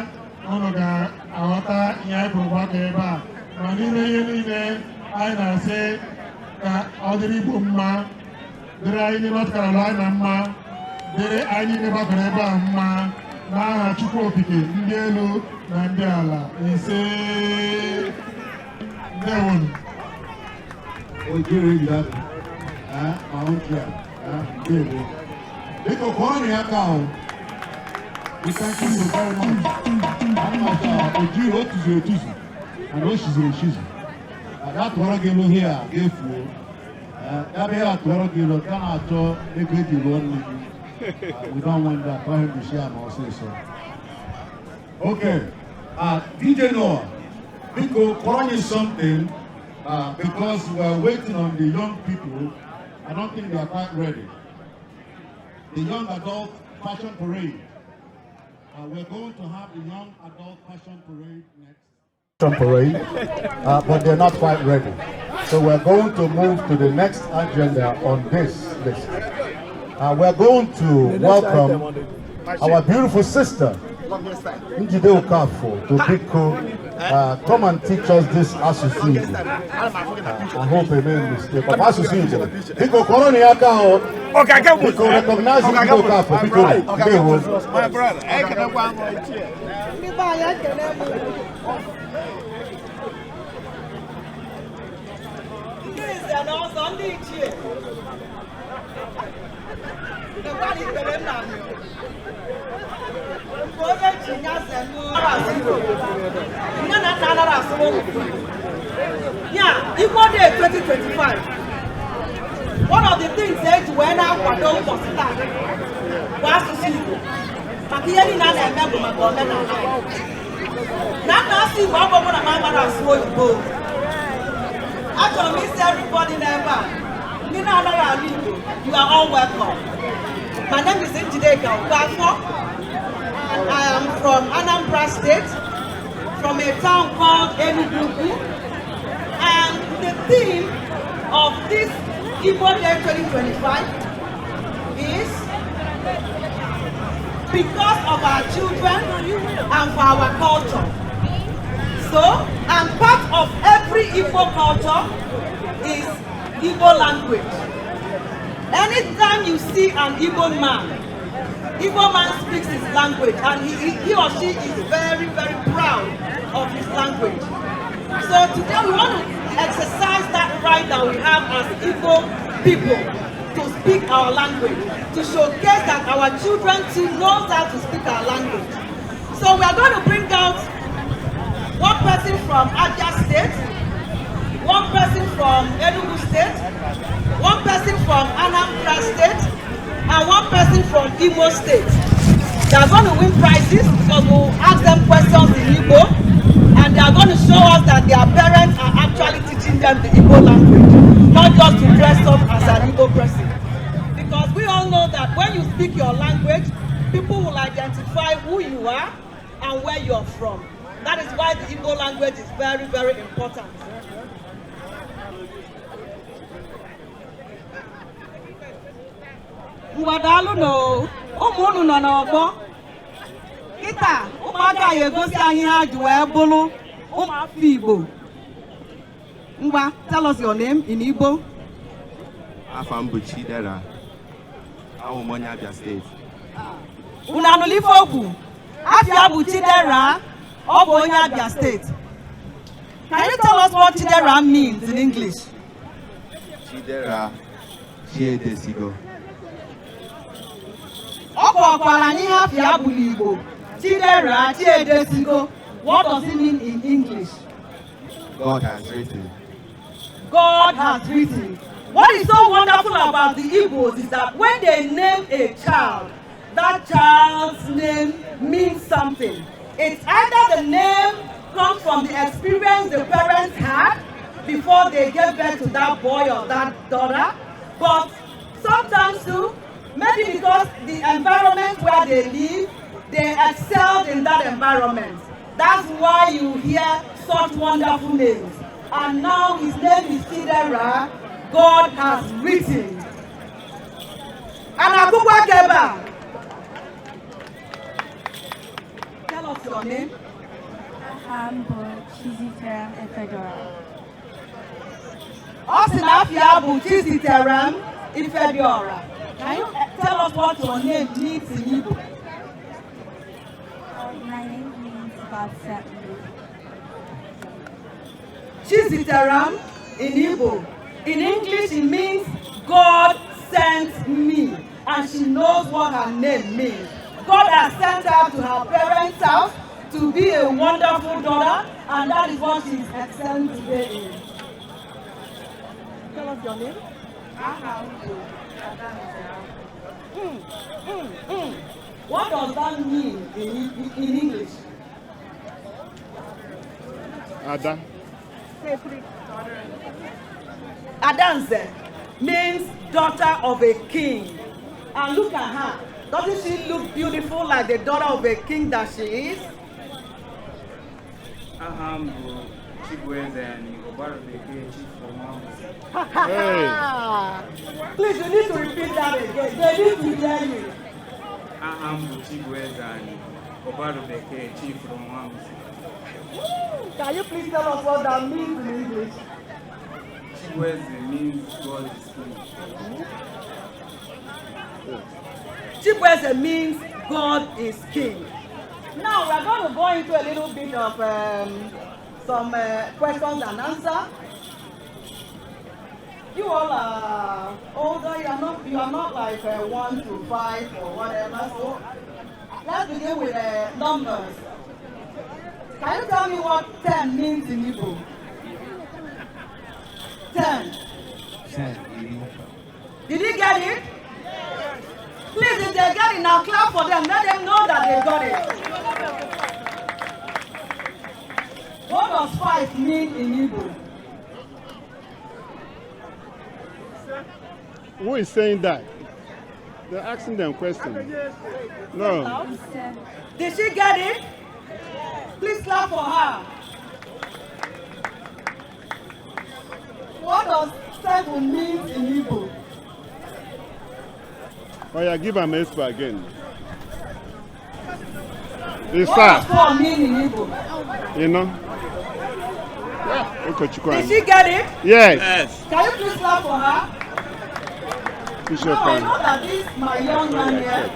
unu ga-aghọta ihe anyị kwuru gbakọ ebe a. Ma n'ime ihe niile, anyị na-asị ka ọ dịrị Igbo mma. Dịrị anyị ndị North Carolina mma, dịrị anyị ndị gbakọrọ ebe a mma, n'aha Chukwu Okike ndị elu na ndị ala. Ise, ndewonu. Ojiri ya, ma oche a, ndewo. Biko kụọrọ ya aka o. We thank you so very much. Ana ojiri o tuzuru etuzu and o shizuru eshizu. Ada tụọrọ gị elu here ga-efuo. Ya bụ ihe a tụọrọ gị elu ka na-achọ ego eji lụọ nne gị. We don't want that. Tell him to share ma ọsịsọ. Okay. DJ Noah, biko kụọrọ anyị something because we are waiting on the young people. I don't think they are quite ready. The young adult fashion parade. We're going to have the young adult fashion parade next. Fashion parade, but they're not quite ready. So we're going to move to the next agenda on this list. We're going to welcome our beautiful sister, Njide Okafor, to biko come and teach us this asụsụ Igbo. I hope I made a mistake. But asụsụ Igbo. Biko, kụọrọ ya aka o. Biko, recognize Njide Okafor. Biko, ndewo. My brother, ekenekwa m ochie. Ndị be anyị, ekele m unu. Ndị nze na ọzọ, ndị ichie, lekwana ikpere m na mgbe onye ji ya ze asụ Igbo, nne na nna anaghị asụrụ ụmụ ya. Igbo Day 2025, one of the things eji wee na-akwado ụbọchị taa bụ asụsụ Igbo, maka ihe niile a na-eme bụ maka omenala anyị. Na nna asụ Igbo ọ bụ na m amara asụ oyibo. Achọrọ m isi everybody n'ebe a, ndị na-anaghị anụ Igbo, you are all welcome. My name is Njideka Okafor, and I am from Anambra State, from a town called Enugu. And the theme of this Igbo Day 2025 is because of our children and for our culture. So, and part of every Igbo culture is Igbo language. Anytime you see an Igbo man speaks his language, and he or she is very, very proud of his language. So today we want to exercise that right that we have as Igbo people to speak our language, to showcase that our children too know how to speak our language. So we are going to bring out one person from Abia State, one person from Enugu State, one person from Anambra State, and one person from Imo State. They are going to win prizes because we'll ask them questions in Igbo, and they are going to show us that their parents are actually teaching them the Igbo language, not just to dress up as an Igbo person. Because we all know that when you speak your language, people will identify who you are and where you're from. That is why the Igbo language is very, very important. Ngwa, daalụ na ụmụ unu nọ n'ọgbọ kịta. Ụmụaka ya egosi anyị ha ji wee bụrụ ụmụafọ Igbo. Ngwa, tell us your name in Igbo. Afa m bụ Chidera. Awụ m onye Abia Steeti. Unu anụla ife okwu? Afa bụ Chidera, ọ bụ onye Abia Steeti. Can you tell us what Chidera means in English? Chidera, Chiedesigo. Ọ kọwakwara anyị ihe afa ya bụ n'Igbo. Chidera Chiedesigo. What does it mean in English? God has written. God has written. What is so wonderful about the Igbos is that when they name a child, that child's name means something. It's either the name comes from the experience the parents had before they gave birth to that boy or that daughter, but sometimes too, maybe because the environment where they live, they excelled in that environment. That's why you hear such wonderful names. And now his name is Chidera, God has written. And Akukwa Keba. Tell us your name. Aha m bụ Chiziterem Efedora. Ọ sị na afa ya bụ Chiziterem Ifediora. Can you tell us what your name means in Igbo? My name means God sent me. Chiziteram in Igbo. In English, it means God sent me. And she knows what her name means. God has sent her to her parents' house to be a wonderful daughter, and that is what she is excelling today in. Tell us your name. Aha m bụ Adanze. What does that mean in English? Ada. Adanze means daughter of a king. And look at her. Doesn't she look beautiful like the daughter of a king that she is? Aha m bụ Chibueze ọgbara bekee Chief. Hey. Please, you need to repeat that again. They need to hear you. Aha m bụ Chibueze anyị ọgbara bekee Chief Nwanze. Can you please tell us what that means in English? Chibueze means God is king. Chibueze means God is king. Now we are going to go into a little bit of some questions and answers. You all are older. You are not like 1 to 5 or whatever. So let's begin with numbers. Can you tell me what 10 means in Igbo? 10. 10, iri. Did you get it? Please, if they get it now, clap for them. Let them know that they got it. What does 5 mean in Igbo? Who is saying that? They're asking them questions. No. Did she get it? Please clap for her. What does 7 mean in Igbo? Oh yeah, give am expo again. It's What does sir. 4 mean in Igbo? You know? Yeah. Ụkọchukwu Did anyị. she get it? Yes. Can you please clap for her? Bishop Now I anyị. know that this my young man here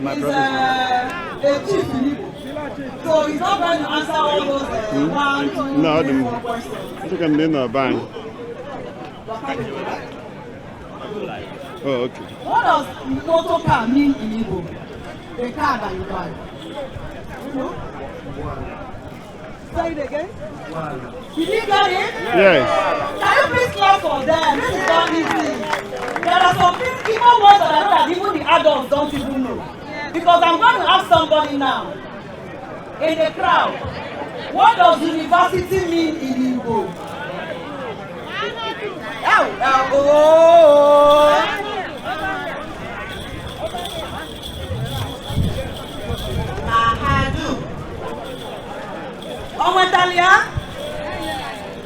My is brother. a chief in Igbo. So he's not going to answer all those one, two, No, three, dị m. four questions. Dịka m na ị nọ be anyị. Oh, okay. What does motor car mean in Igbo? The car that you buy. You know? Say it again. Did you get it? Yes. Can you please clap for them? This is not easy. There are some things, even words that I know that even the adults don't even know. Because I'm going to ask somebody now in the crowd, what does university mean in Igbo? Oh, oh. Mahadum. O nwetara ya?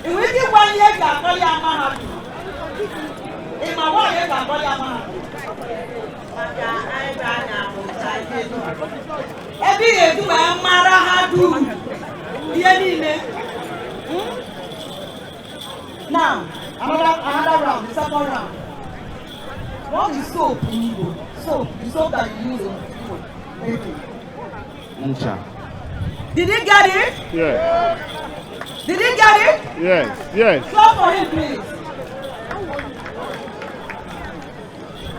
Ị nwere ike ịgwa ihe eji akpọ ya mahadum? Ị ma nwaanyị eji akpọ ya mahadum? Maka ebe a na-amụta ihe dum. Ebe ị ga-edu wee mara ha dum ihe niile. Now, another round, the second round. What is soap in Igbo? Soap, the soap that you use in Igbo bathing. Ncha. Did he get it? Yes. Did he get it? Yes. Clap for him, please.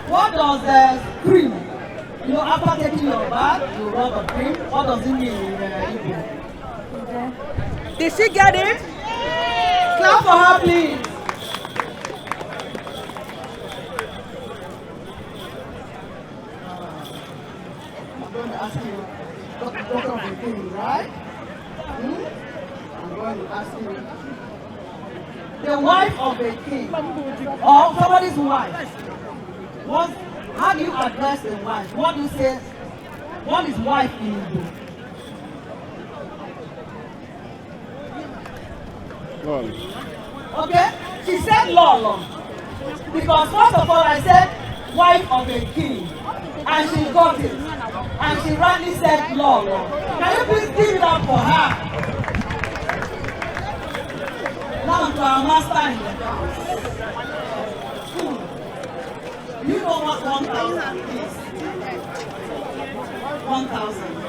What does cream? After taking your bath, you rub a cream. What does it mean in Igbo? Did she get it? Clap for her, please. I'm going to ask you, doctor of the king, right? Hmm? I'm going to ask you. The wife of a king, or somebody's wife, how do you address a wife? What do you say? What is wife in Igbo? Lolo. Okay? She said Lolo. Because first of all, I said wife of a king. And she got it. And she rightly said Lolo. Can you please give it up for her? Now to our master in the house. You know what 1,000 is? 1,000.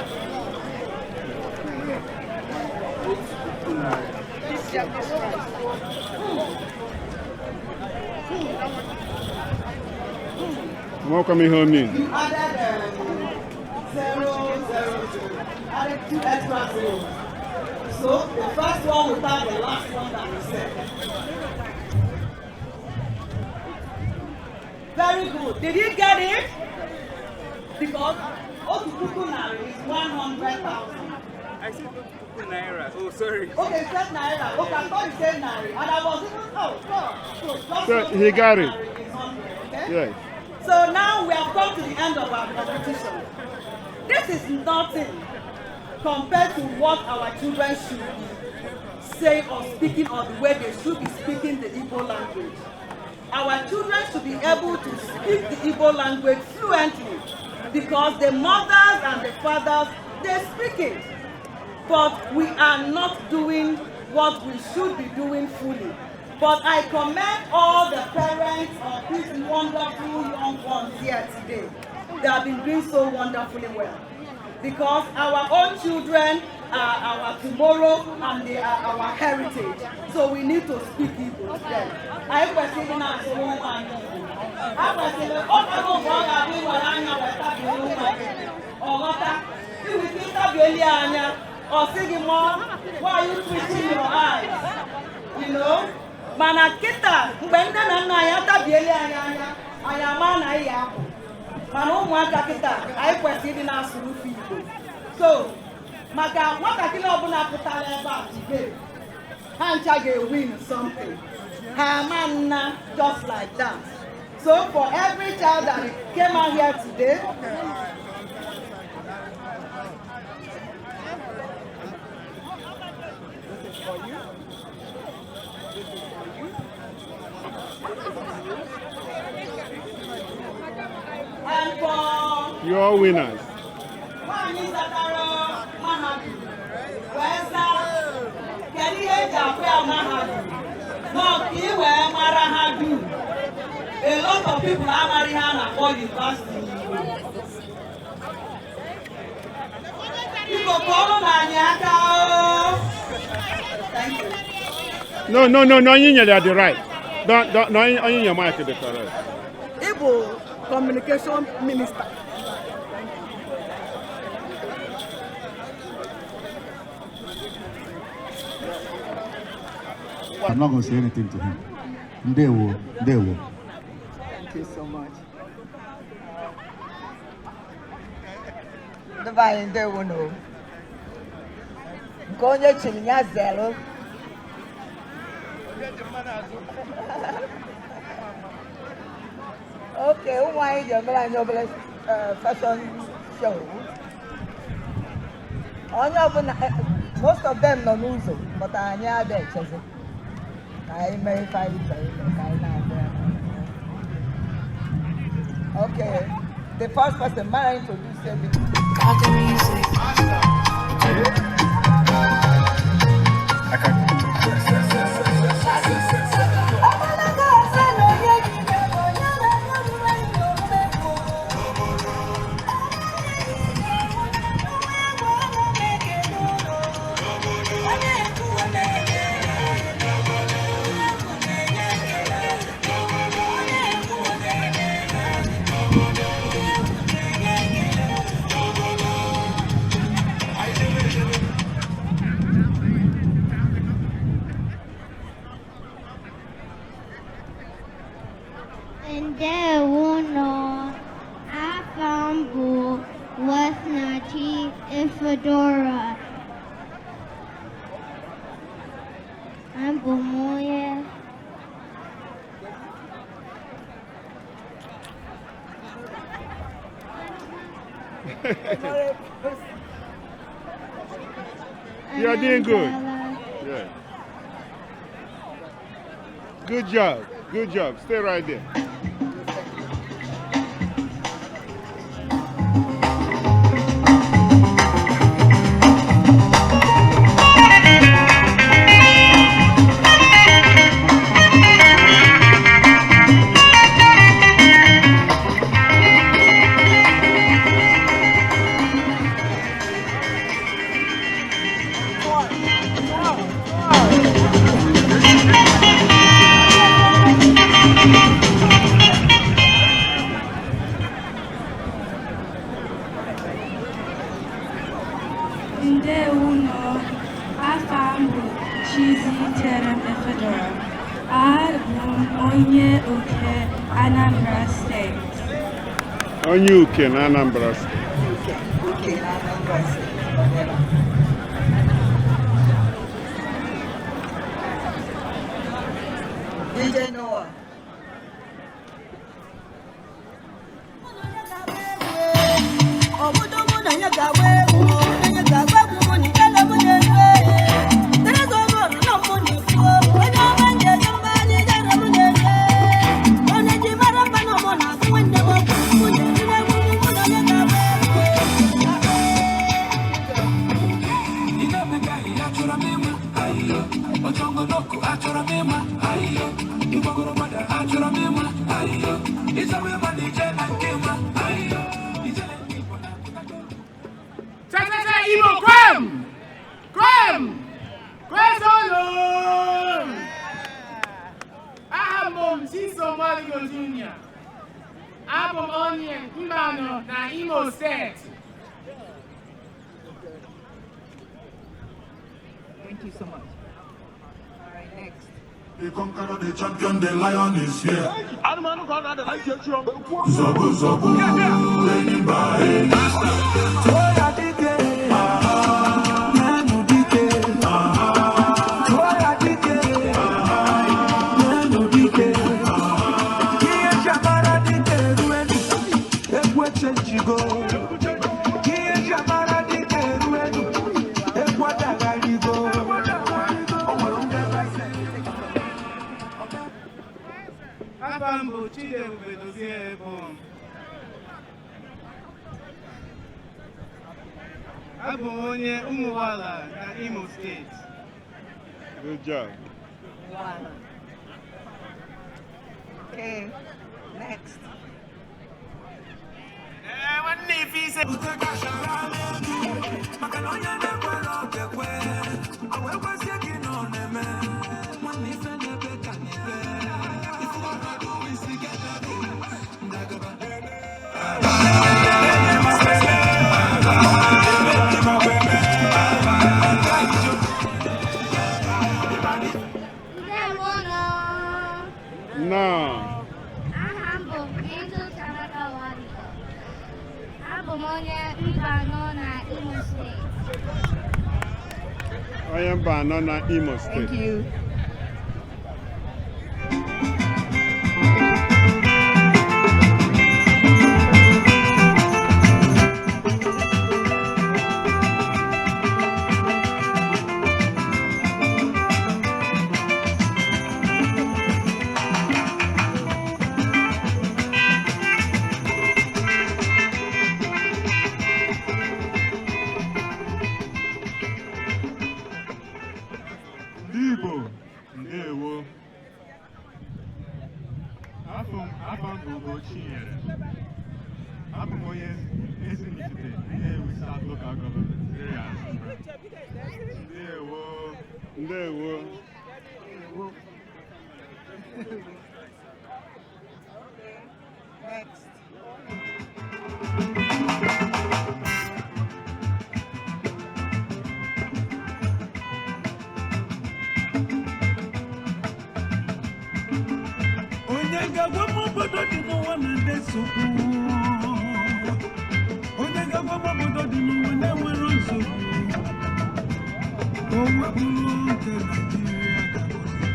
Welcome ihe omin. You added 0, 0, 0. Added two extra zeros. So the first one without the last one that we said. Very good. Did you get it? Because otu puku narị is 100,000. I said otu puku naira. Oh, sorry. Okay, you said naira. Okay, I thought you said narị. And I was even, oh, God. So, just So he got it. Narị is 100, okay? Yes. So now we have come to the end of our competition. This is nothing compared to what our children should be saying or speaking, or the way they should be speaking the Igbo language. Our children should be able to speak the Igbo language fluently because the mothers and the fathers, they speak it. But we are not doing what we should be doing fully. But I commend all the parents of these wonderful young ones here today. They have been doing so wonderfully well. Because our own children are our tomorrow and they are our heritage. So we need to speak Igbo to them. Anyị kwesịrị ịdị na-asụrụ ụmụ anyị Igbo. A kwesịrị ọ mgbe ọ ga-abụ iwere anya wee tabiere nwa gị. Ọ ghọta. Inwe ike ịtabieli ya anya, ọ sị gị, "Mom, why are you twitching your eyes?" Mana kịta, mgbe nne na nna anyị atabieli anyị anya, anyị ama na anyị ya apụ. Mana ụmụaka kịta, anyị kwesịrị ịdị na-asụrụ fa Igbo. So maka nwatakịrị ọbụla pụtara ebe a today, ha ncha ga-win something. Ha ama nna just like that. So for every child that came out here today, This is for you. This is for you. This is for you. And for You are winners. Nwaanyị zatara mahadum wee zaa, kedu ihe eji akpọ ya mahadum? Nọ ka ị wee mara ha dum. A lot of people amara ihe a na-akpọ university n'Igbo. Biko kụọrọ na anyị aka o. Thank you. No, onye nyere ya the right. Don't, no, onye nye mic the correct. Ịbụ communication minister. I'm not going to say anything to him. Ndewo, ndewo. Thank you so much. Ndị be anyị, ndewo no. Nke onye chiri ya zelu. Okay, ụmụ anyị ji emere anyị obere fashion show. Onye ọbụla, most of them nọ n'ụzọ, but anyị adịghị echezi. Ka anyị mee ife anyị chọrọ ime, ka anyị na-abịa. Okay, the first person, Mara, introduce you. Got the music. Ndewono, afa m bụ Wesnachi Ifedora. Abụ m onye You are doing good. Anambra. Yeah. Good job. Good job. Stay right there. Ndewonu, afa m bụ Chiziterem Ifedora. Abụ m onye Uke, Anambra Steeti. Onye Uke na Anambra Steeti. Uke na Anambra Steeti. DJ Noah. Obodo mụ na ya ga-agba egwu, na ya ga-agba egwu mụ na ijele mụ na-eru ee. Teresa Ogoru na mụ na-ekwu, onye ọma njeje mba anyị jere mụ na-eru ee. Onye ji mara mba na mụ na-asị nwanne m okwu, mụ na-eru egwu mụ na ya ga-agba egwu. Tata Igbo kwem! Kwem! Kwezonu! Aha m bụ Chisom Nwaligo Jr. Abụ m onye Mbano na Imo Steeti. Thank you so much. All right, next. The conqueror, the champion, the lion is here. Zobu, zobu, enyi mba, enyi. Nanu dike. Tụọ dike. Nanu dike. Ihe jamara dike eruenu, egwu echenjigo. Ihe jamara dike eruenu, egwu adagharigo. O nwere ndị Afa m bụ Chidiebube Dozie Ebom. Abụ m onye Ụmụwala na Imo Steeti. Good job. Wow. Okay, next. Maka na onye na-ekwere okekwe, o wee gwazie gị na ọ na-eme. Nwanne ife na-ebe ka na-ebe. Ife ọnọdụ isi ga-ebe ndagaba. Ndewonu. Nnọọ. Aha m bụ Angel Chiamaka Nwadigo. Abụ m onye Mbano na Imo Steeti. Onye Mbano na Imo Thank Steeti. you. Ndị Igbo, ndewo. Afọ m bụ Ugochinyere. Abụ m onye Ezinifite, Nnewi South Local Government Area, Anambra. Ndewo. Ndewo. Next. Onye ga-agwa m obodo dị n'ụwa na ndị nsogbu? Onye ga-agwa m obodo dị n'ụwa na-enwero nsogbu? O wepụrụ nke Naijiria ga-abụzi.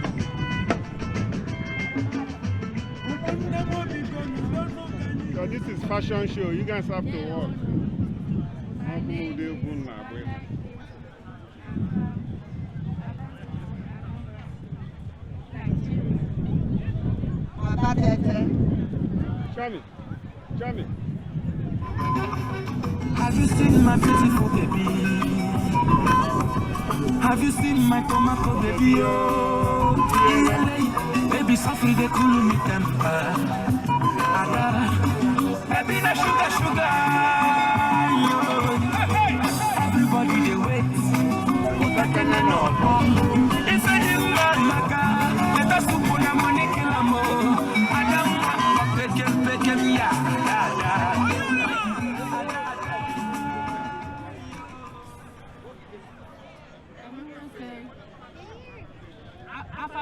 Ụmụnne m, biko n'udo n'oge anyị. So this is fashion show. You guys have to work. Ọ bụ ụdị egwu m na-agba ebe. Abatete. Chami, Chami. Have you seen my beautiful baby? Have you seen my tomato baby? Oh, yeah, baby, softly they cool me temper. Ada, baby, na sugar, sugar. Yo. Everybody they wait. Ife dị mma maka better soup na money kill am o. Adam, pekem pekem ya, da da.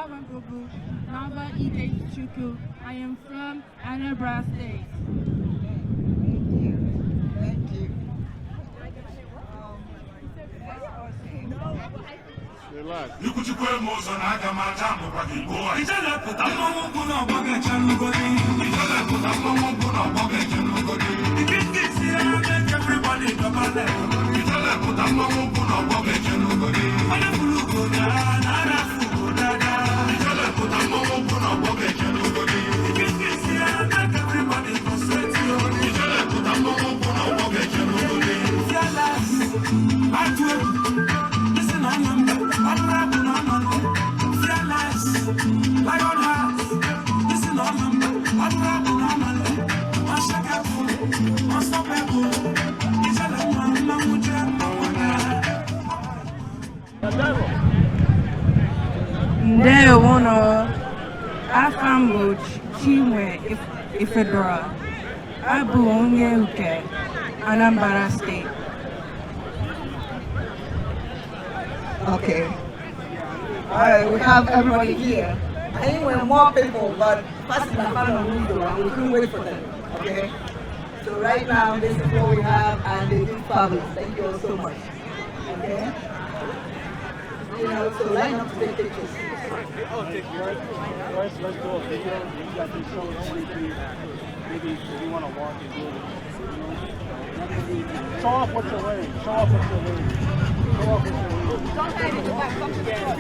Aha m bụ Nava Ikechukwu. I am from Anambra State. Thank you. Thank you. Ikwuchukwu m ụzọ na aga m aja mbụkwa gị gboo. Ijelepụta mmanwụ nkwụ na ọgbọ ga-eche n'ugodi. Ijelepụta mmanwụ nkwụ na ọgbọ ga-eche n'ugodi. Ikike isi ya make everybody dọbale. Ijelepụta mmanwụ nkwụ na ọgbọ ga-eche n'ugodi. Onye furu ugo daa na arafu ugo dada. Ijelepụta mmanwụ nkwụ na ọgbọ ga-eche n'ugodi. Ikike isi ya make everybody concentrate yo. Ijelepụta mmanwụ nkwụ na ọgbọ ga-eche n'ugodi. Fearless, atụ egwu, isi na ọnya mba, ọbụrụ abụ na ọma nne. Fearless, lion heart, isi na ọma mba, ọbụrụ abụ na ọma nne. Unshakable, unstoppable, ijele mma mmanwụ jee mmanwụ naa. Ndewono. Afa m bụ Chinwe Ifedora. Abụ onye Uke, Anambra State. Okay. All right, we have everybody here. I think we're more people, but first in the final window, and we couldn't wait for them. Okay. So right now, this is what we have, and they did fabulous. Thank you all so much. Okay. You know, so line up to take pictures. Let's do a video. You guys can show us maybe if you want to walk and do it. Show off what you're wearing. Show off what you're wearing. Show off what you're wearing. Don't hide in the back. Come to the front.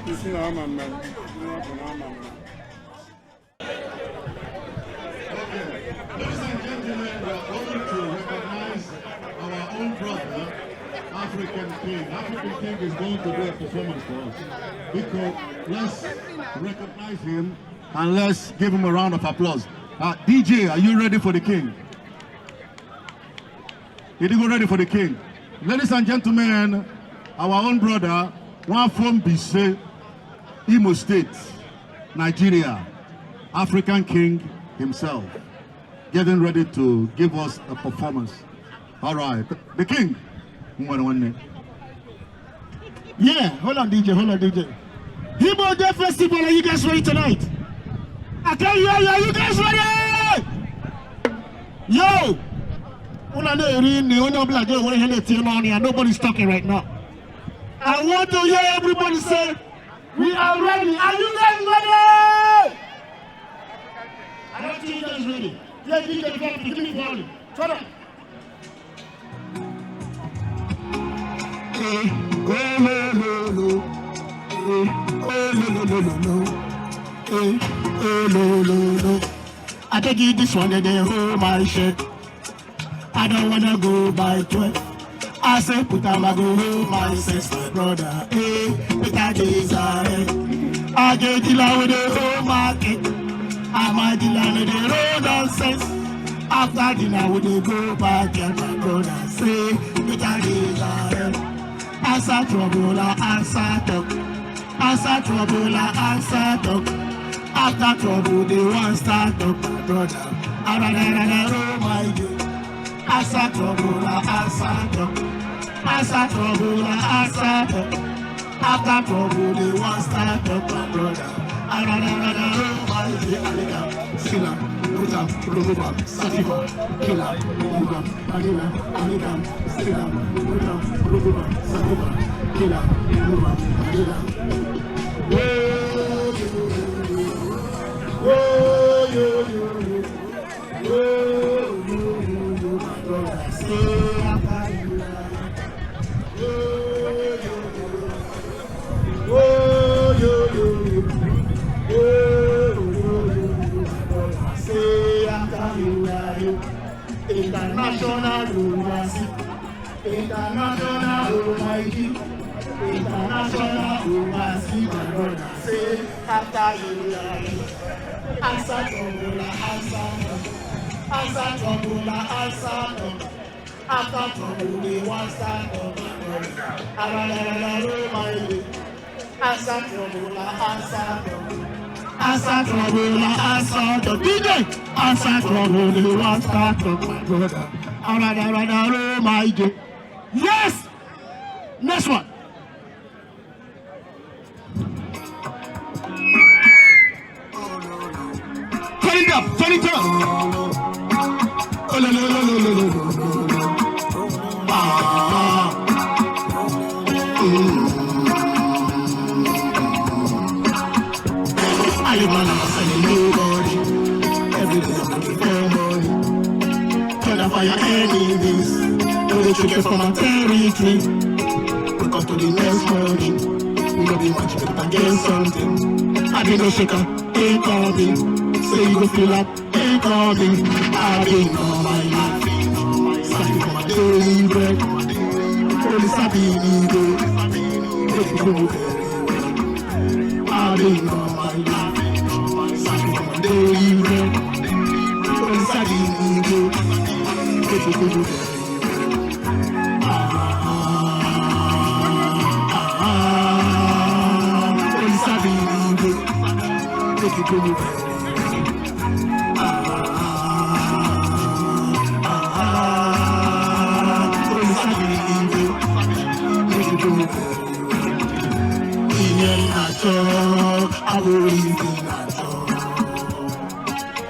Isi na ama mma. Nwa bụ na ama mma. Ladies and gentlemen, we are going to recognize our own brother, African King. African King is going to do a performance for us. Because let's recognize him and let's give him a round of applause. DJ, are you ready for the king? Did you go ready for the king? Ladies and gentlemen, our own brother, one from Bise, Imo State, Nigeria, African King himself, getting ready to give us a performance. All right, the king. Yeah, hold on, DJ, hold on, DJ. Igbo Day Festival, are you guys ready tonight? I can hear you, are you guys ready? Yo! Una na-eri nri, onye ọbụla ga-ewere ihe na-etinye n'ọnụ ya. Nobody's talking right now. I want to hear everybody say, we are ready. Are you guys ready? I don't think you guys ready. Yeah, DJ, give me volume. Turn up. Eh, oh, lo, lo, lo. Eh, oh, lo, lo, lo, lo, lo. Eh, oh, lo, lo, lo. I take you this one and they hold my shirt. I don't wanna go by 12. I say put on my go hold my sister brother. Eh, with a desire. I get dealer with the whole market. I'm a dealer with the road nonsense. After dinner we dey go back and my brother say with a desire. Answer trouble, I answer talk. Answer trouble, I answer talk. After trouble, they want start up, my brother. Oh my God. Answer trouble, I answer talk. Answer trouble, I answer talk. After trouble, they want start up, my brother. Oh my God. Sila, Ruta, Ruba, Sativa, Kila, Ruba, Alina, Alina, Sila, Ruta, Ruba, Sativa, Kila, Ruba, Alina. Oh, yo, yo, yo, oh, yo, yo, yo, my brother, say after you. Oh, yo, yo, yo, oh, yo, yo, yo, my brother, say after you, you. International Overseas, International Almighty, International Overseas, my brother, say after you, you. Answer trouble, answer no. Answer trouble, answer no. After trouble, they want stand up. Answer trouble, answer trouble. Answer trouble, answer trouble. DJ, answer trouble, they want start up, my brother. My day. Yes! Next one. Turn it up, turn it up. Oh, no, no, no, no, no, no, no. Ah. I live my life and nobody. Every day I'm looking for money. Turn up fire enemies. No they trick from my territory. Wake up to the next morning. We no be much better get something. I be no shaker, they call me. Say you go feel up, they call me. I been on my life. Starting for my daily bread. Only Sabini go. Make it go very well. I been on my life. Starting for my daily bread. Only Sabini go. Make it go very well. Only Sabini go. Make it go very well. I will leave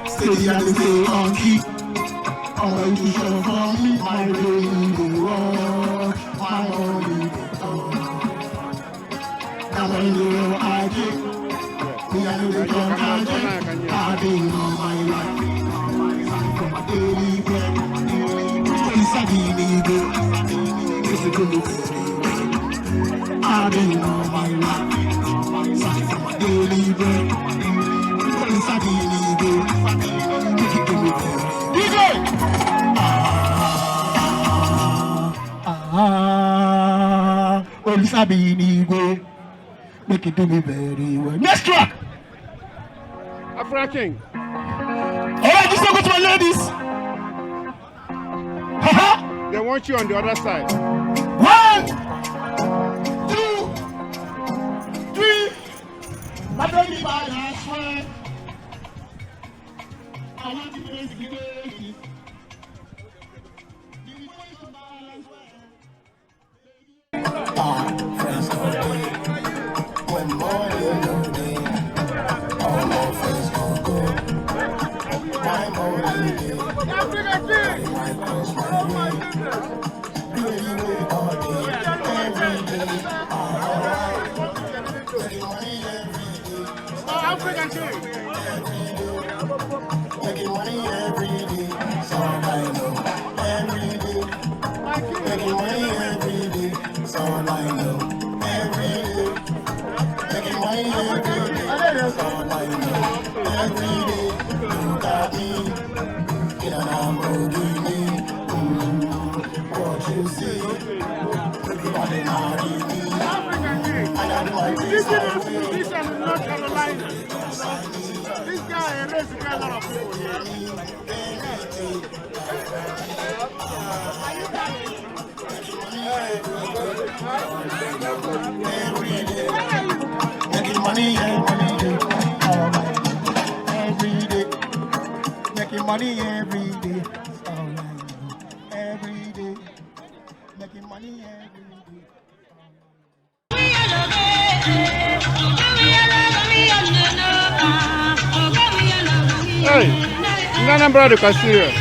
steady and stay on key. I want to show for me my brain go wrong, my money go wrong. Now I know I get, me I know they don't I get. I've been on my life, for my daily bread. Police I go, it's a good look. I've been on my life. For my daily bread. Police I go. Make it do it. DJ! Police I go. Make it do me very well. Next track! Afro King. Alright, just go to my ladies. They want you on the other side. 1, 2, 3. My baby by last one. I want to praise the baby. Friends go day. When money no day, all my friends go go. My money day, my friends my way. Really way all day, every day. Alright, making money every day. African King. Making money every day. So I know every day. Making money every day. So I know every day. Making money every day. So I know every day. Look at me in an Lamborghini. What you see? Everybody marry me. I got my This is North Carolina. This guy raised a lot of people here. Making money every day. Making money every day. Every day. Making money every day. Hey, Anambra dịkwa serious.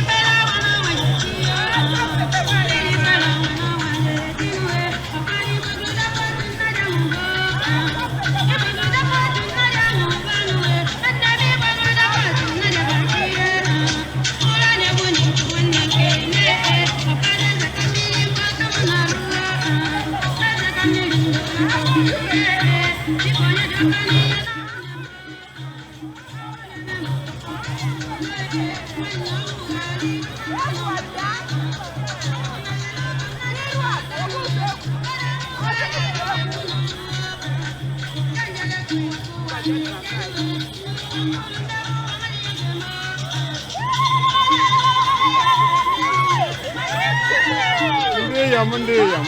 Iyom, ndị iyom.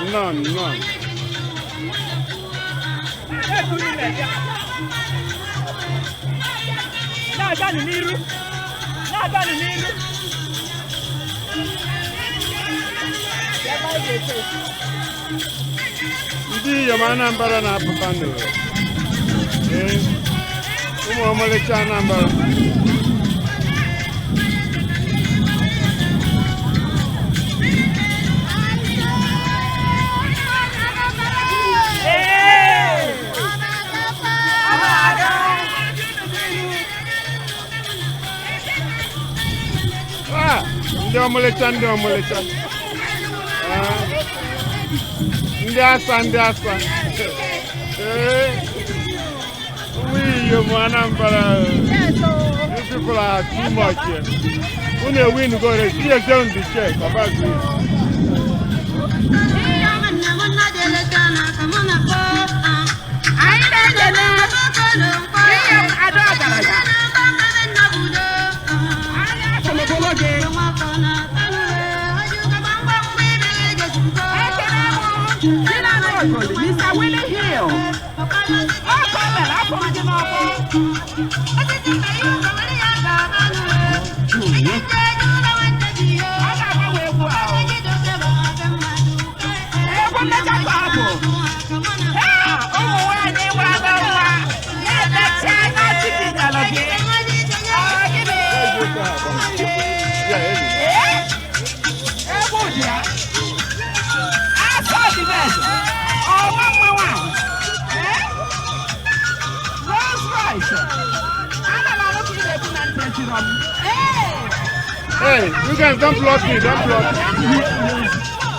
Nnọọ, nnọọ. Na-aganụ n'iru. Na-aganụ n'iru. Ndị iyom Anambra na-apụta n'ụwa. Ee, ụmụ ọmalịcha Anambra. Ah, ndị ọmalịcha, ndị ọmalịcha. Ah, ndị asa, ndị asa. Ee, ụmụ iyom Anambra. You people are too much here. Unu win go race. Here down the check. About you. Mr. Willie Hill. Hey, you guys don't block me, don't block me.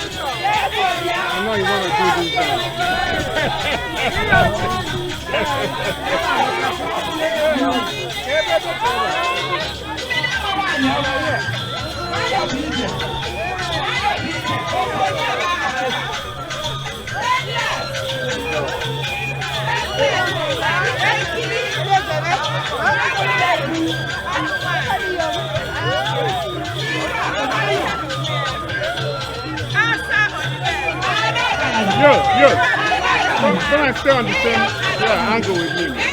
I know you want to do this now. Yo, yo, come and stay on the same angle with me.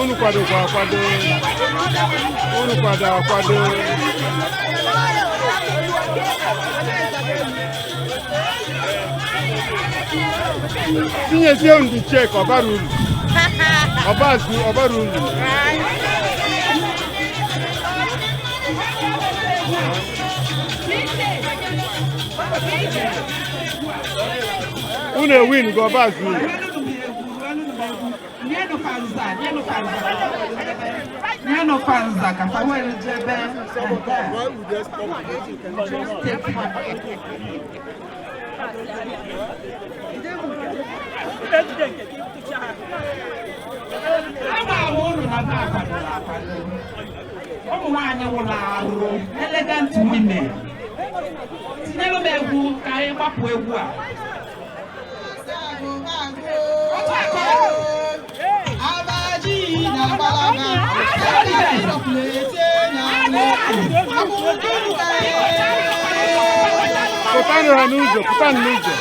Unu kwadokwa akwado. Unu kwado akwado. Tinyezie unu check ọbara uru. Ọbazu ọbara uru. Unu ewin go ọbazu uru. Nyenụ fanza ka fa were jebe. Ama m unu na ha akwadola akwado. Ụmụ nwaanyị wụrụ arụ, elegant women. Tinyelu m egwu ka anyị gbapụ egwu a. Otu aka Pụtanụ ha n'ụzọ, pụtanụ n'ụzọ.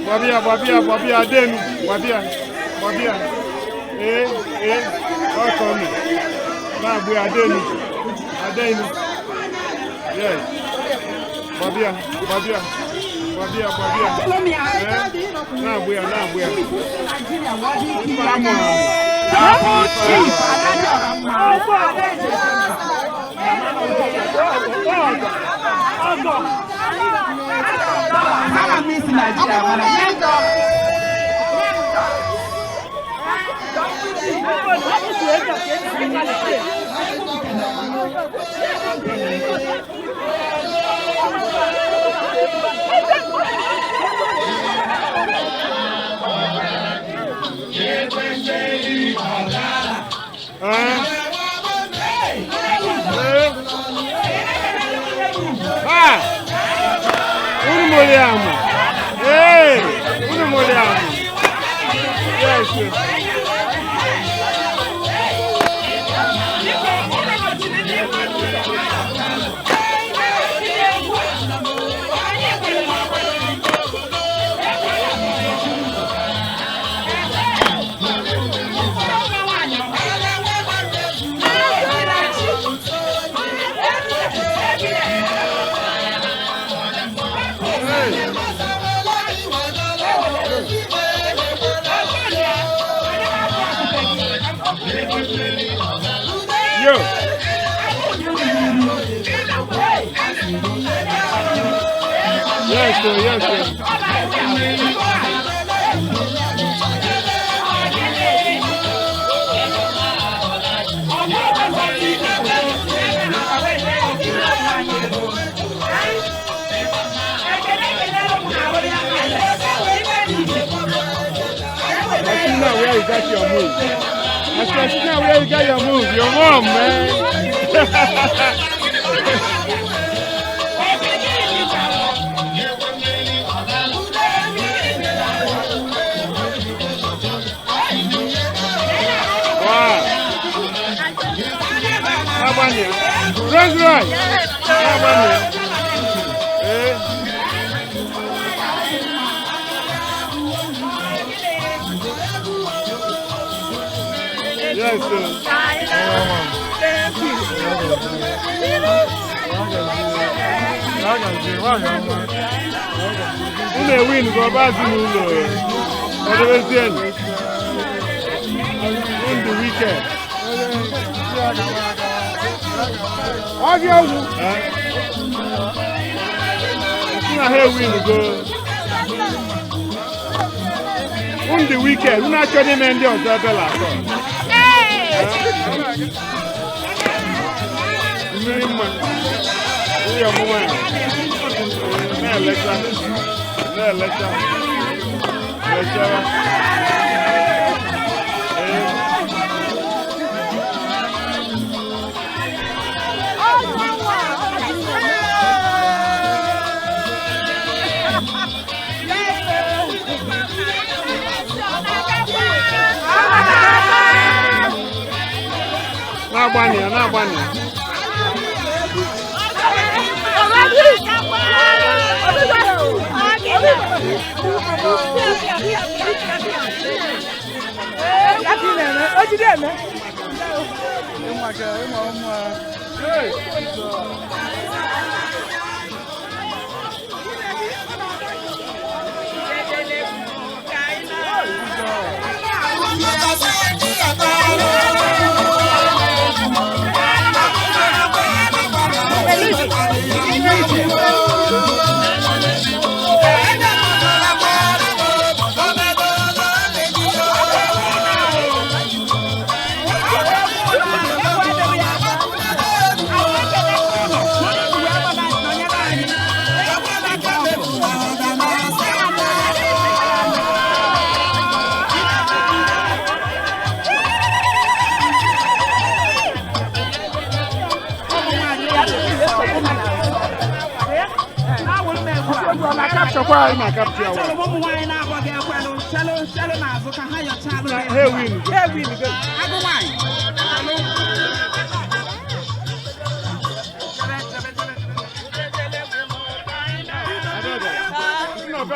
Babia, babia, babia, adenu, babia, babia. Ọkọ mi. Na-abụ adenu, adenu. Yes. Babia, babia, babia, babia. Na-abụ ya, na-abụ ya. Unu moliamo. Hey, unu moliamo. Yes. Yo. Yes, sir, yes, sir. I see now where you got your move. I see now where you got your move. Your mom, man. Wow. That's right. Hey. Yes, sir. Thank you. Unu win go back to n'ụlọ. Ọdọbezienụ. On the weekend. Ọbịa ọgwụ. Si na ha win go. On the weekend, unu achọghị ime ndị ọzọ ebela atọ. Mmiri mma. Nwunye m nwaanyị. Na-elecha. Na-elecha. Lechara. Na-agbani ya, na-agbani ya.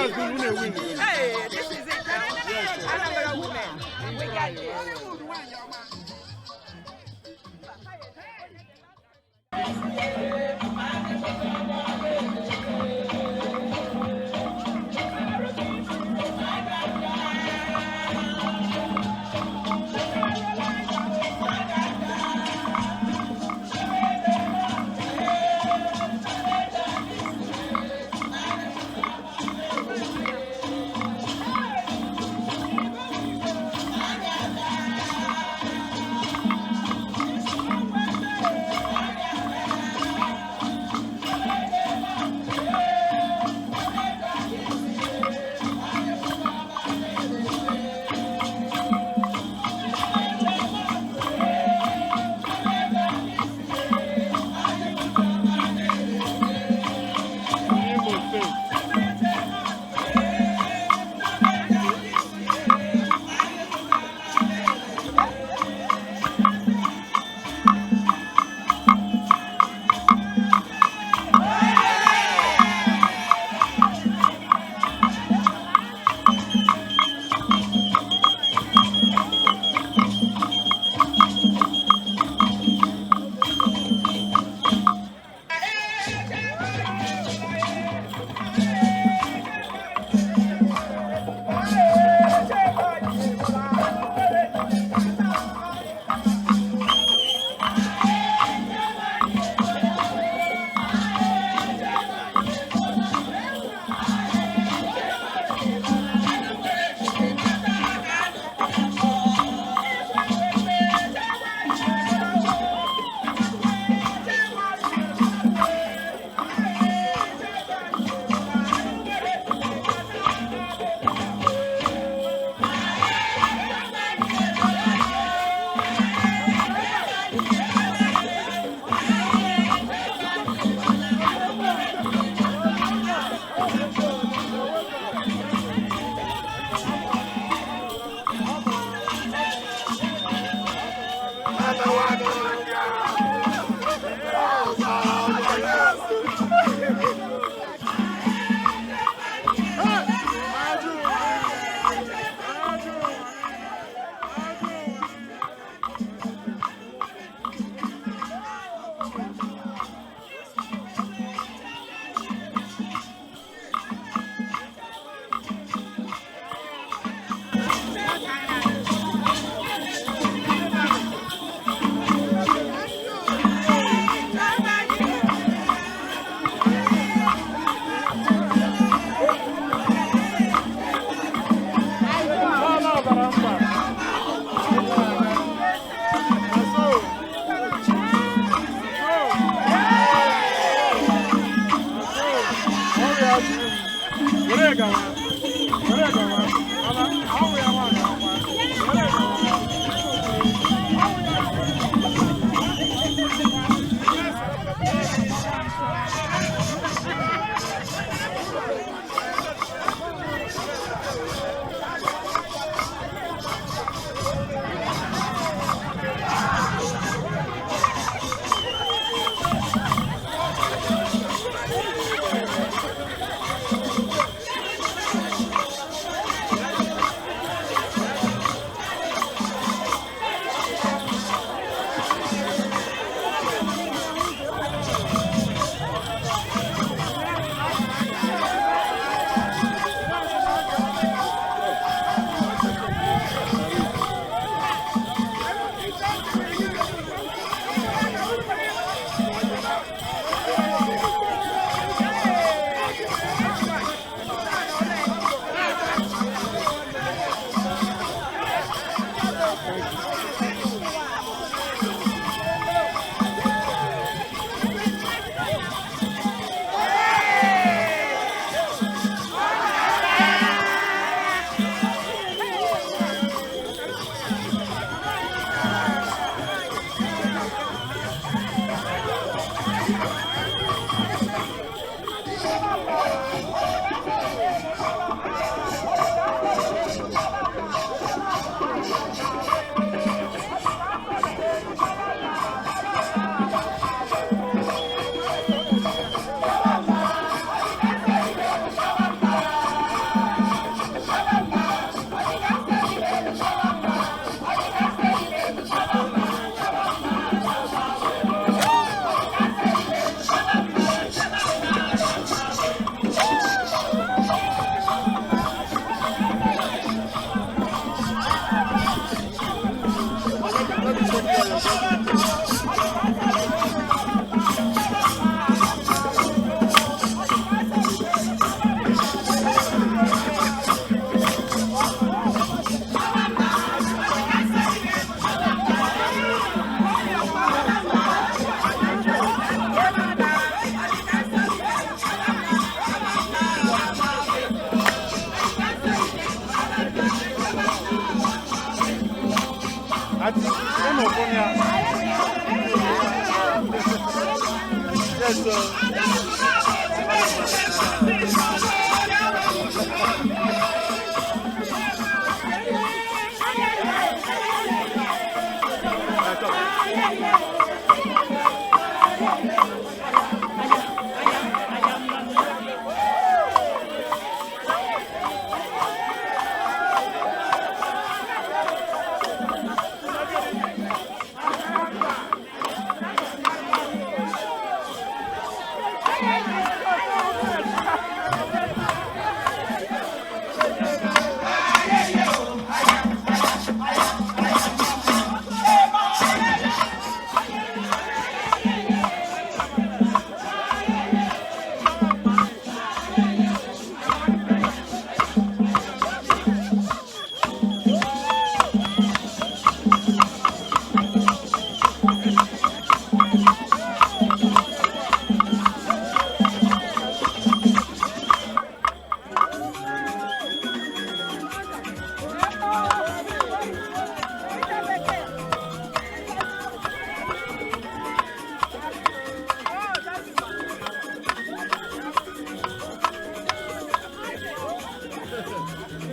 Hey, this is it. Anambra women. We got this. Ya. Yes, sir.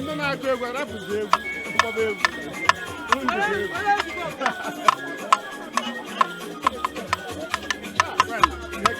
Ndị na-akụ egwu arapụzi egwu, mkpọba egwu. Unu jikwa egwu. Hey!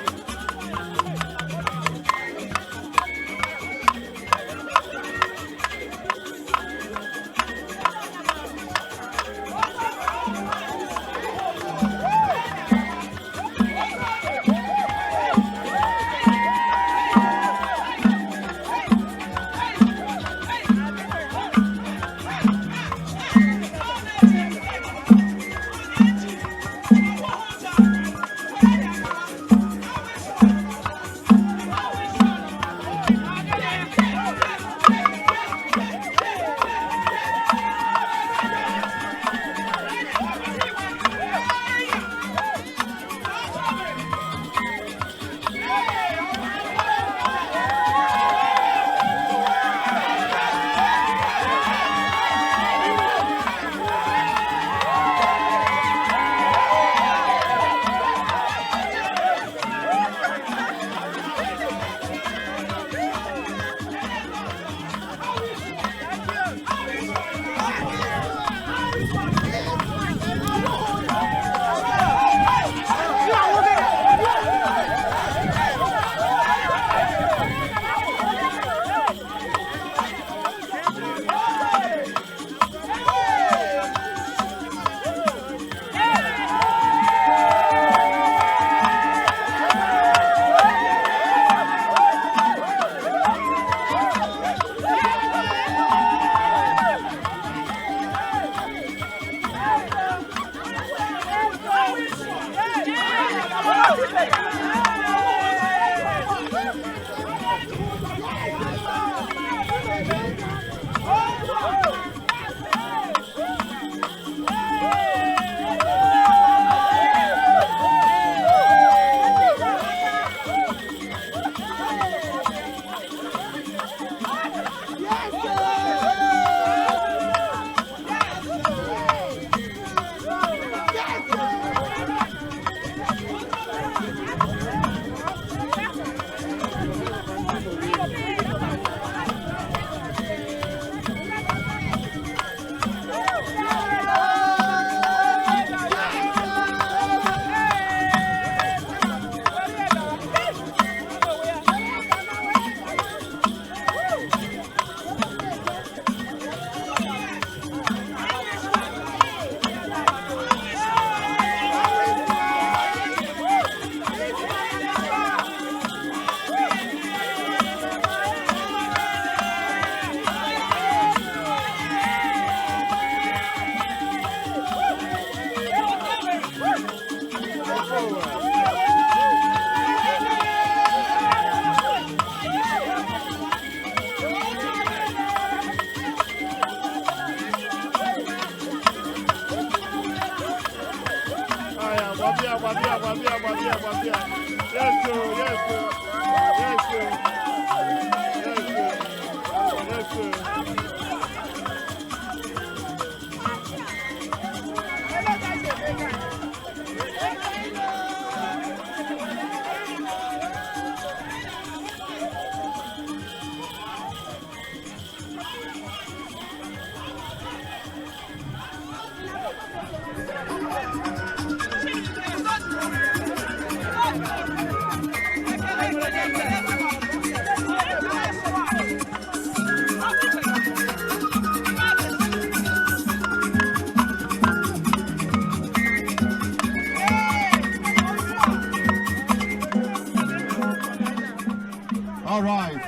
All right.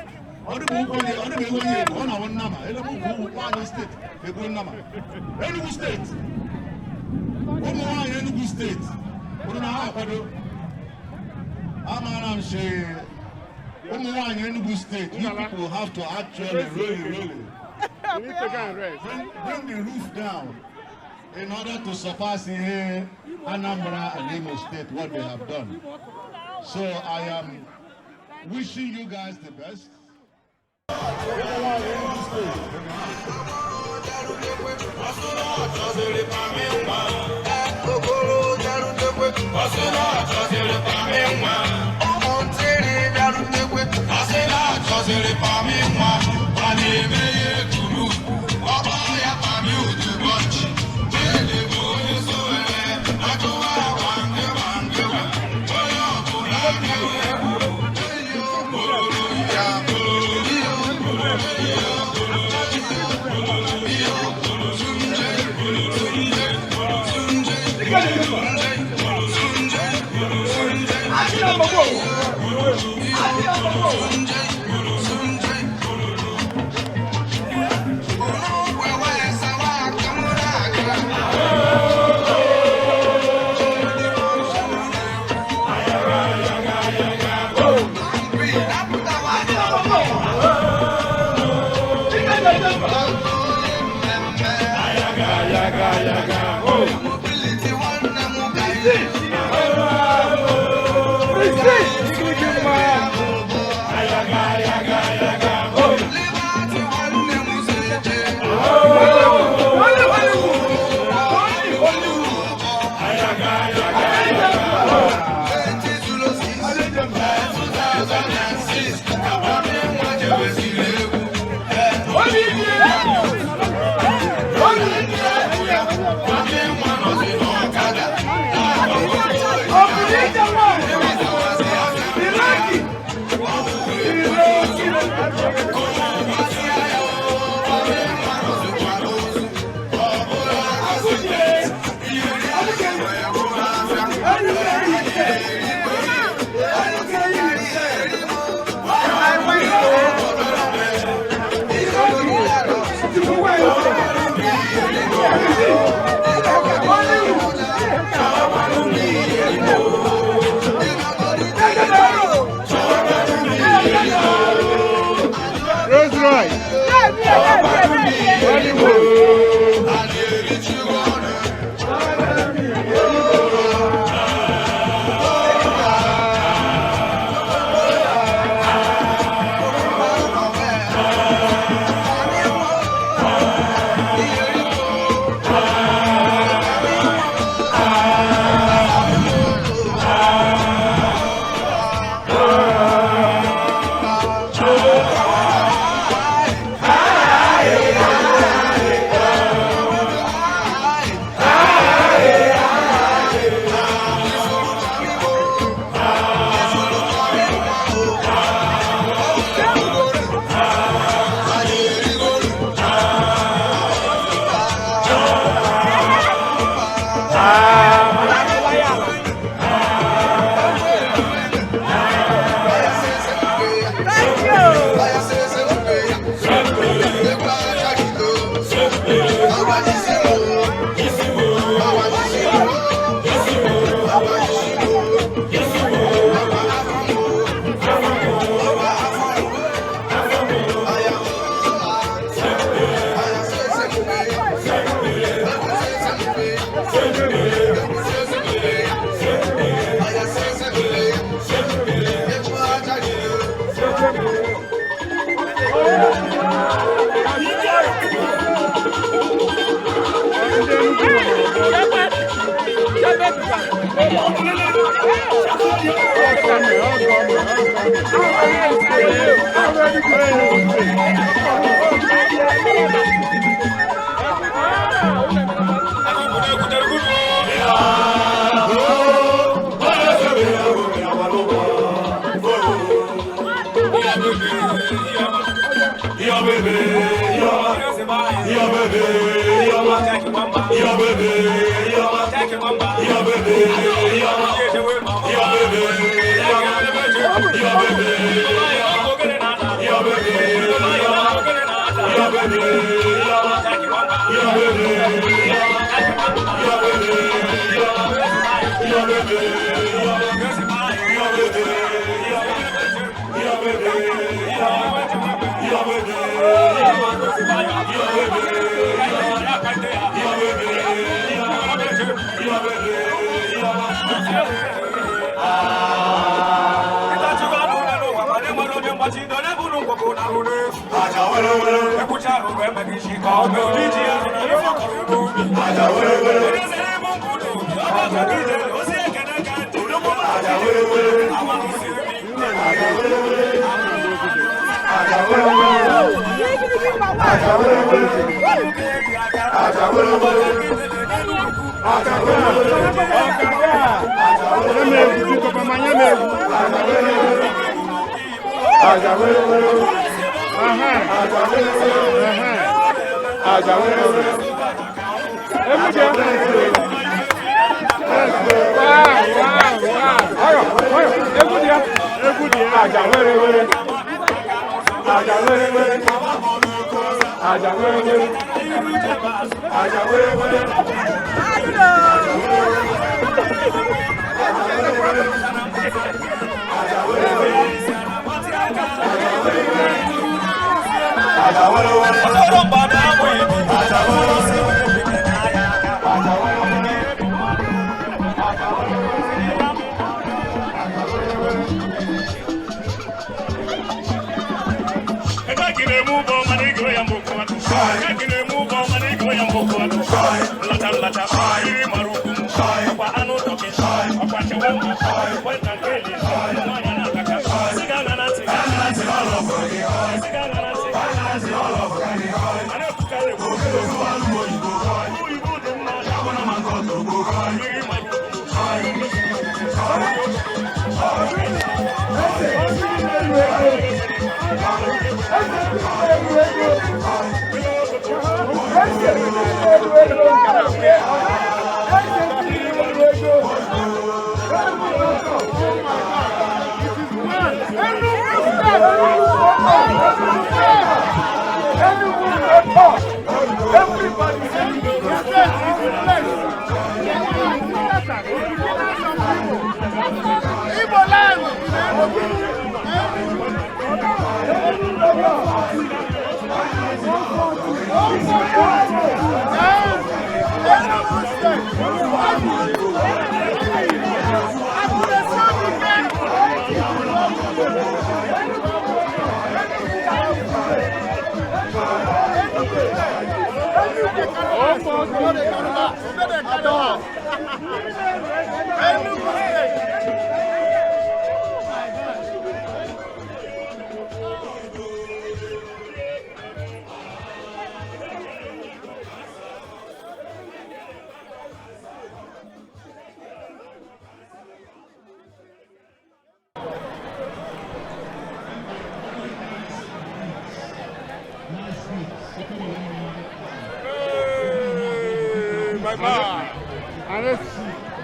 Enugu State. Enugu State. Enugu State. You people have to actually really, really bring the roof down in order to surpass here Anambra and Imo State, what they have done. So I am wishing you guys the best.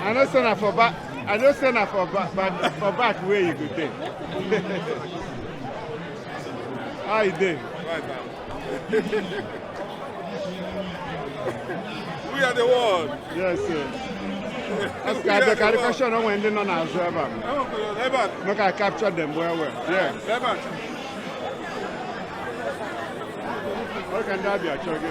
I know say na for back. I know say na for back, but for back where you go take. How you dey? Right now. We are the world. Yes, sir. Ask the caricature no when they no na observe. Make I capture them well well. Yeah. How can that be a charge?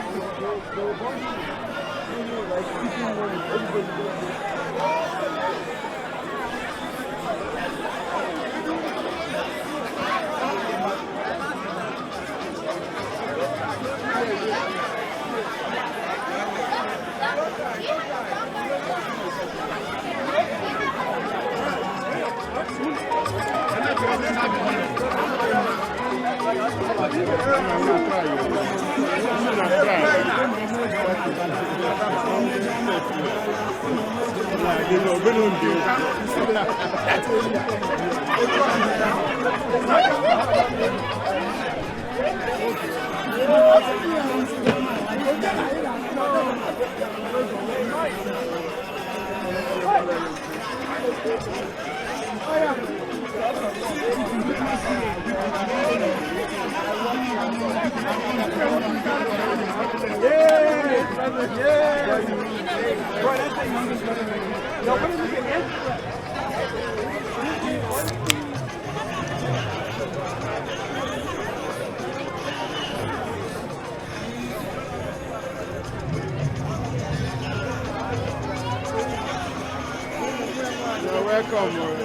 You're welcome.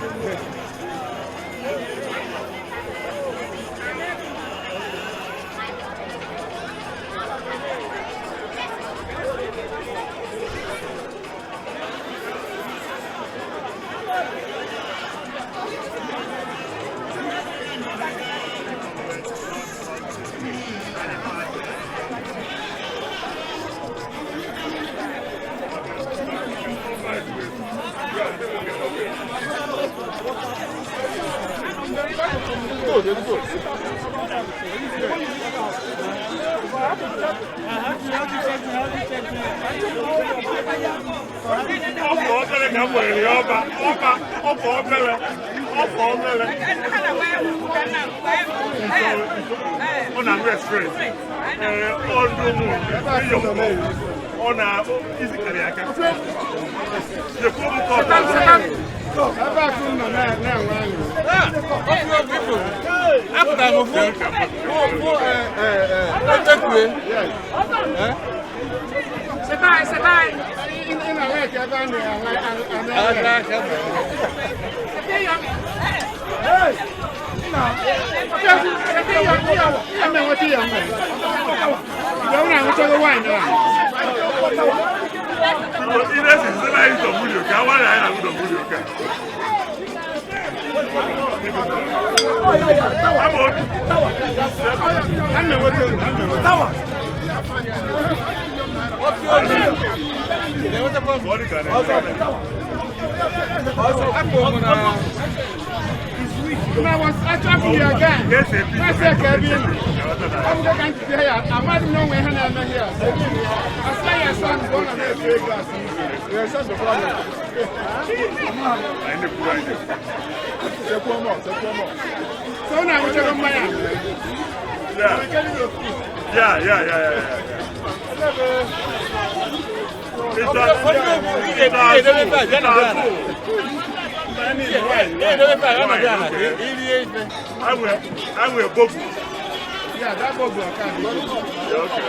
Yeah, that bubble I can't. Okay.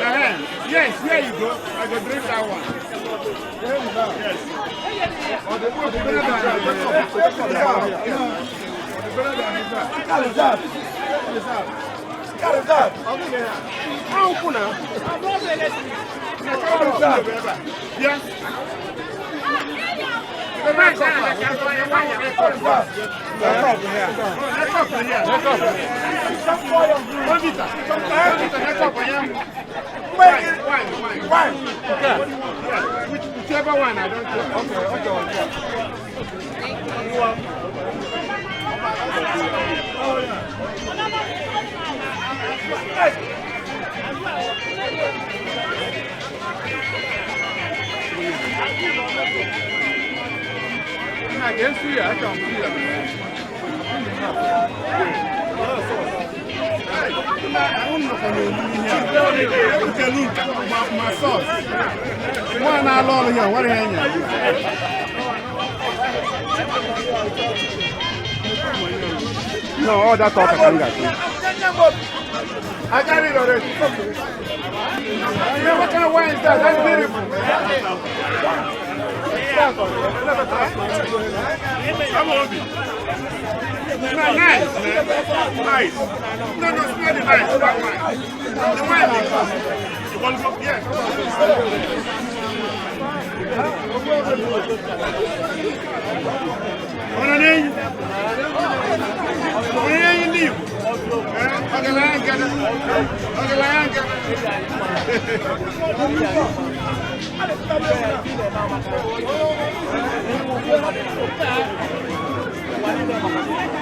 Yes, here you go. I go drink that one. Yes. Whichever one, I don't care. Okay. I can see I can see. My sauce. One I here. What are you? No, all that talk I can get. I got it already. Yeah, what kind of wine is that? That's beautiful. Nice, man. Nice. No, no, it's not the nice. That wine. The wine is. You want to go? Yes.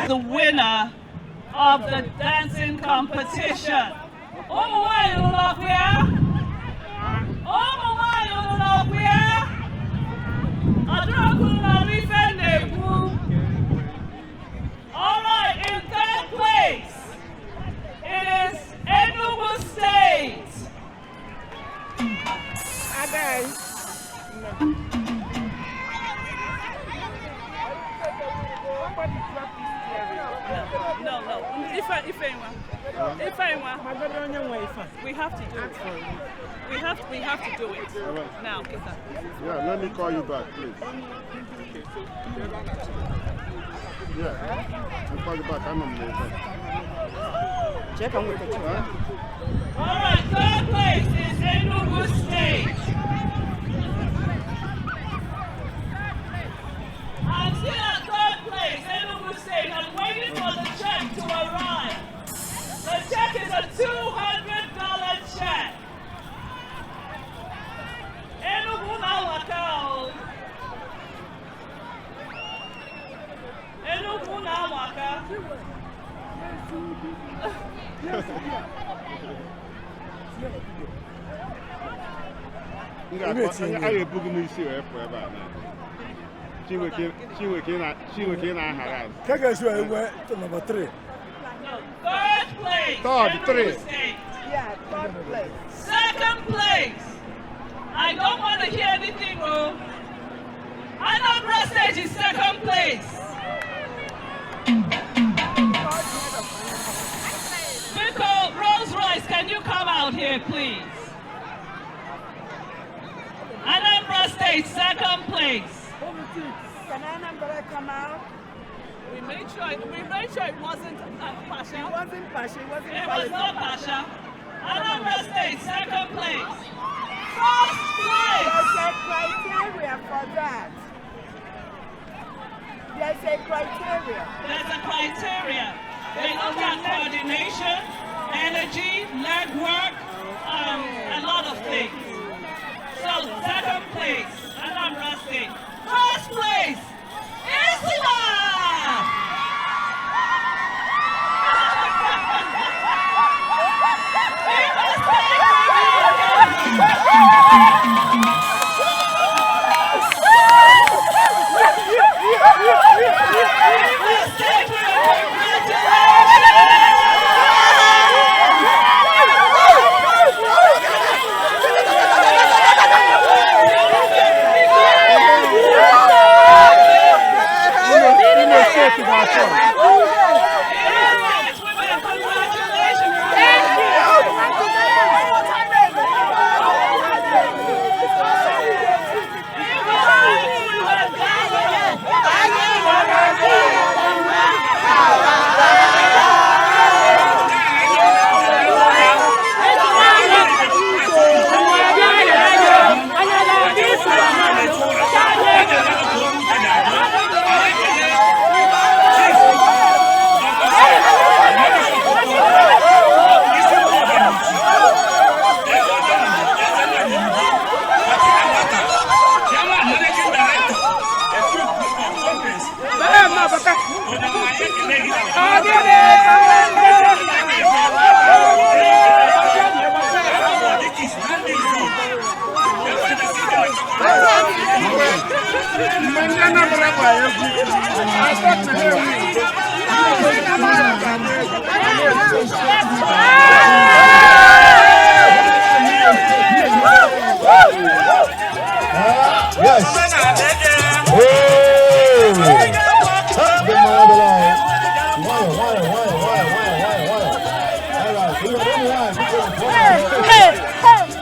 The winner of the dancing competition. All right, in third place, it is Enugu State. No, no. If I want, we have to do it. We have to do it. All right. Now, Kita. Yeah, let me call you back, please. Yeah, I'll call you back. I'm on the Check on with the check. All right, third place is Enugu State. I'm still at third place, Enugu State. I'm waiting for the check to arrive. The check is a $200 check. Enugu na waka. Enugu na waka. A ga-ebu gị n'isi wee pụọ ebe a na Chinwe na-aghara azụ. Ka ga-esi wee nwee number 3. Third place. Third, three. State. Yeah, third place. Second place. I don't want to hear anything wrong. Anambra State is second place. Biko, Rolls Royce, can you come out here, please? Anambra State, second place. Can Anambra come out? We made sure it wasn't Pasha. It wasn't Pasha. It was not Pasha. Anambra State, second place. First place. There's a criteria for that. There's a criteria. There's a criteria. They look at coordination, energy, leg work, a lot of things. So second place, Anambra State. First place, Islam! Yes. Hey. Hey, hey.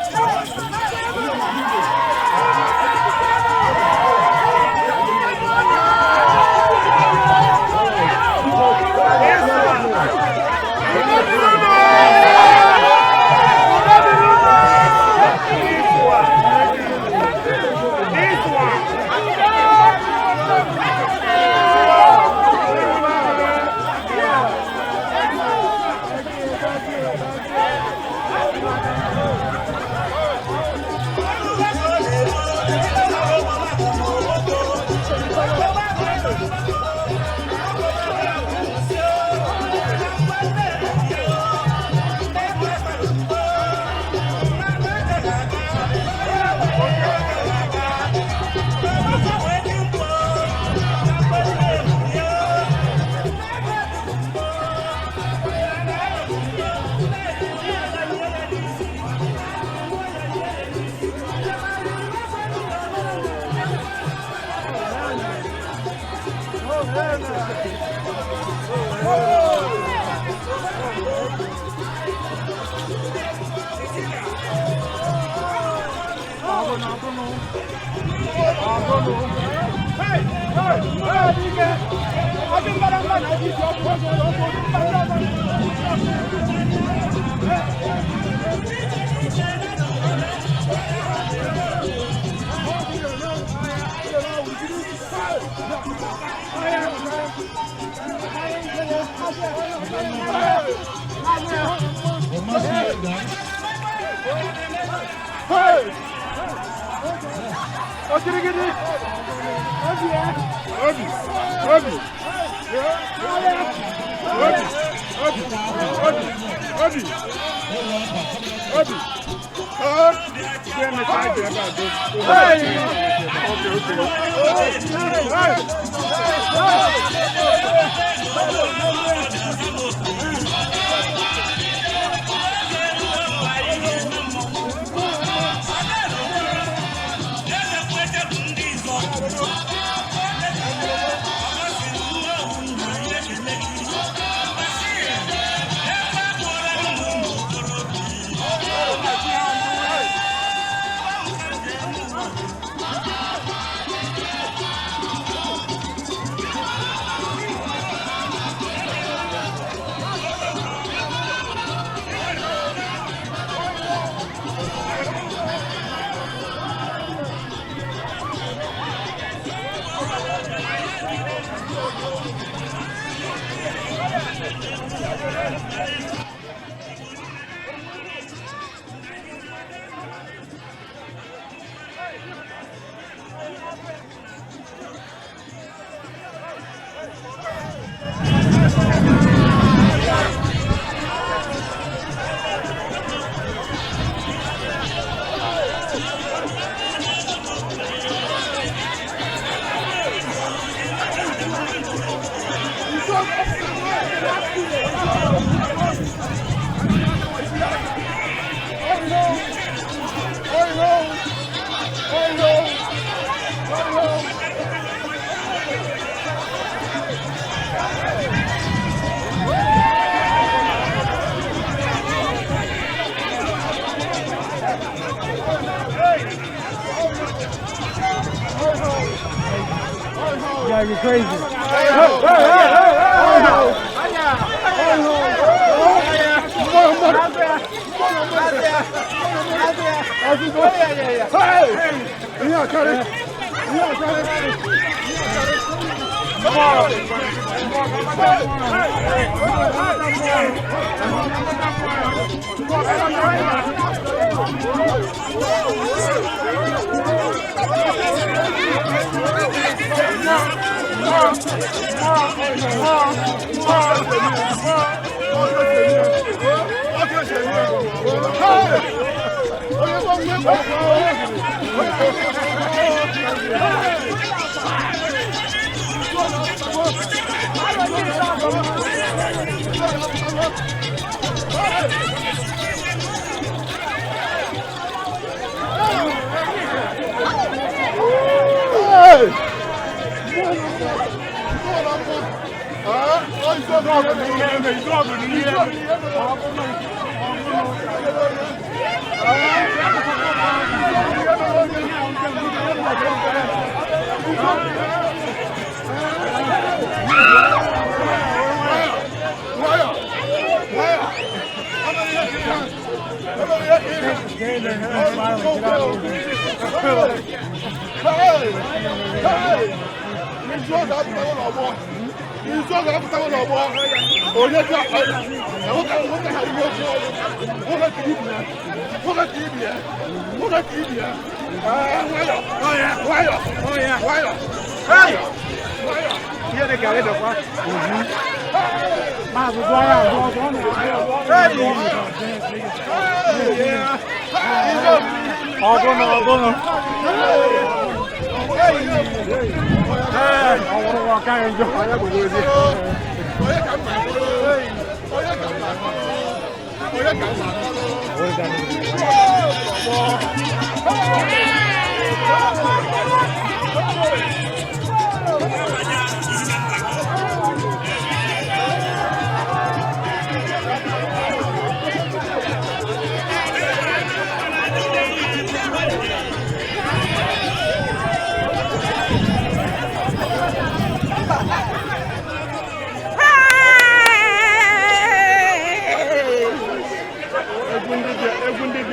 Yeah, you're crazy.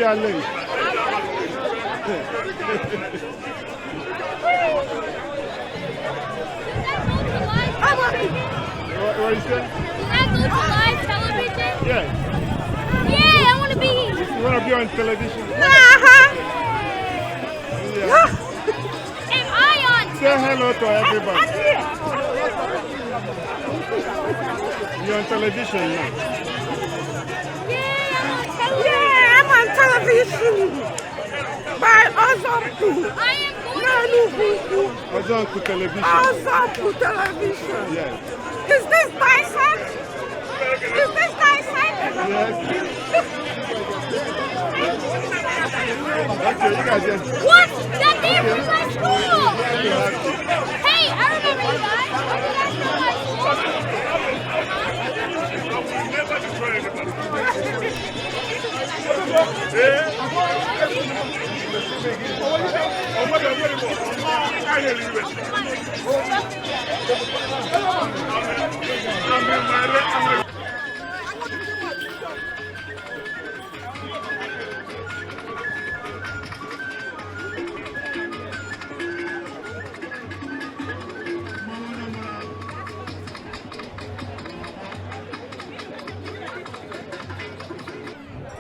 ya link. What you say? Does that go to live television? Yes. Yeah, I want to be here. You want to be on television? Uh-huh. Yeah. Am I on? Say hello to everybody. You're on television now. Yeah, I'm on television. By Ozompu. I am going to Ozompu television. Ozompu television. Yes. Is this Dyson? Is this Dyson? Yes. Okay, you guys just... What? That day from my school! Hey, I remember you guys. Don't you guys know my school?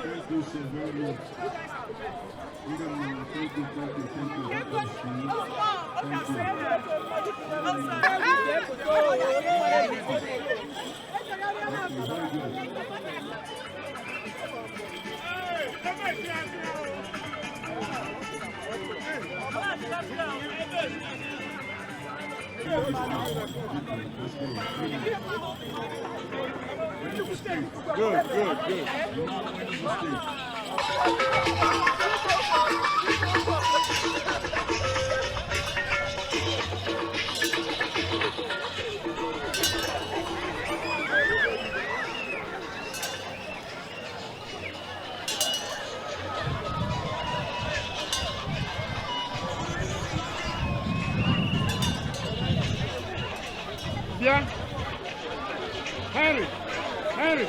Thank you so very much. Thank you, thank you, thank you. Thank you. Good, good, good. Yeah. Henry, Henry.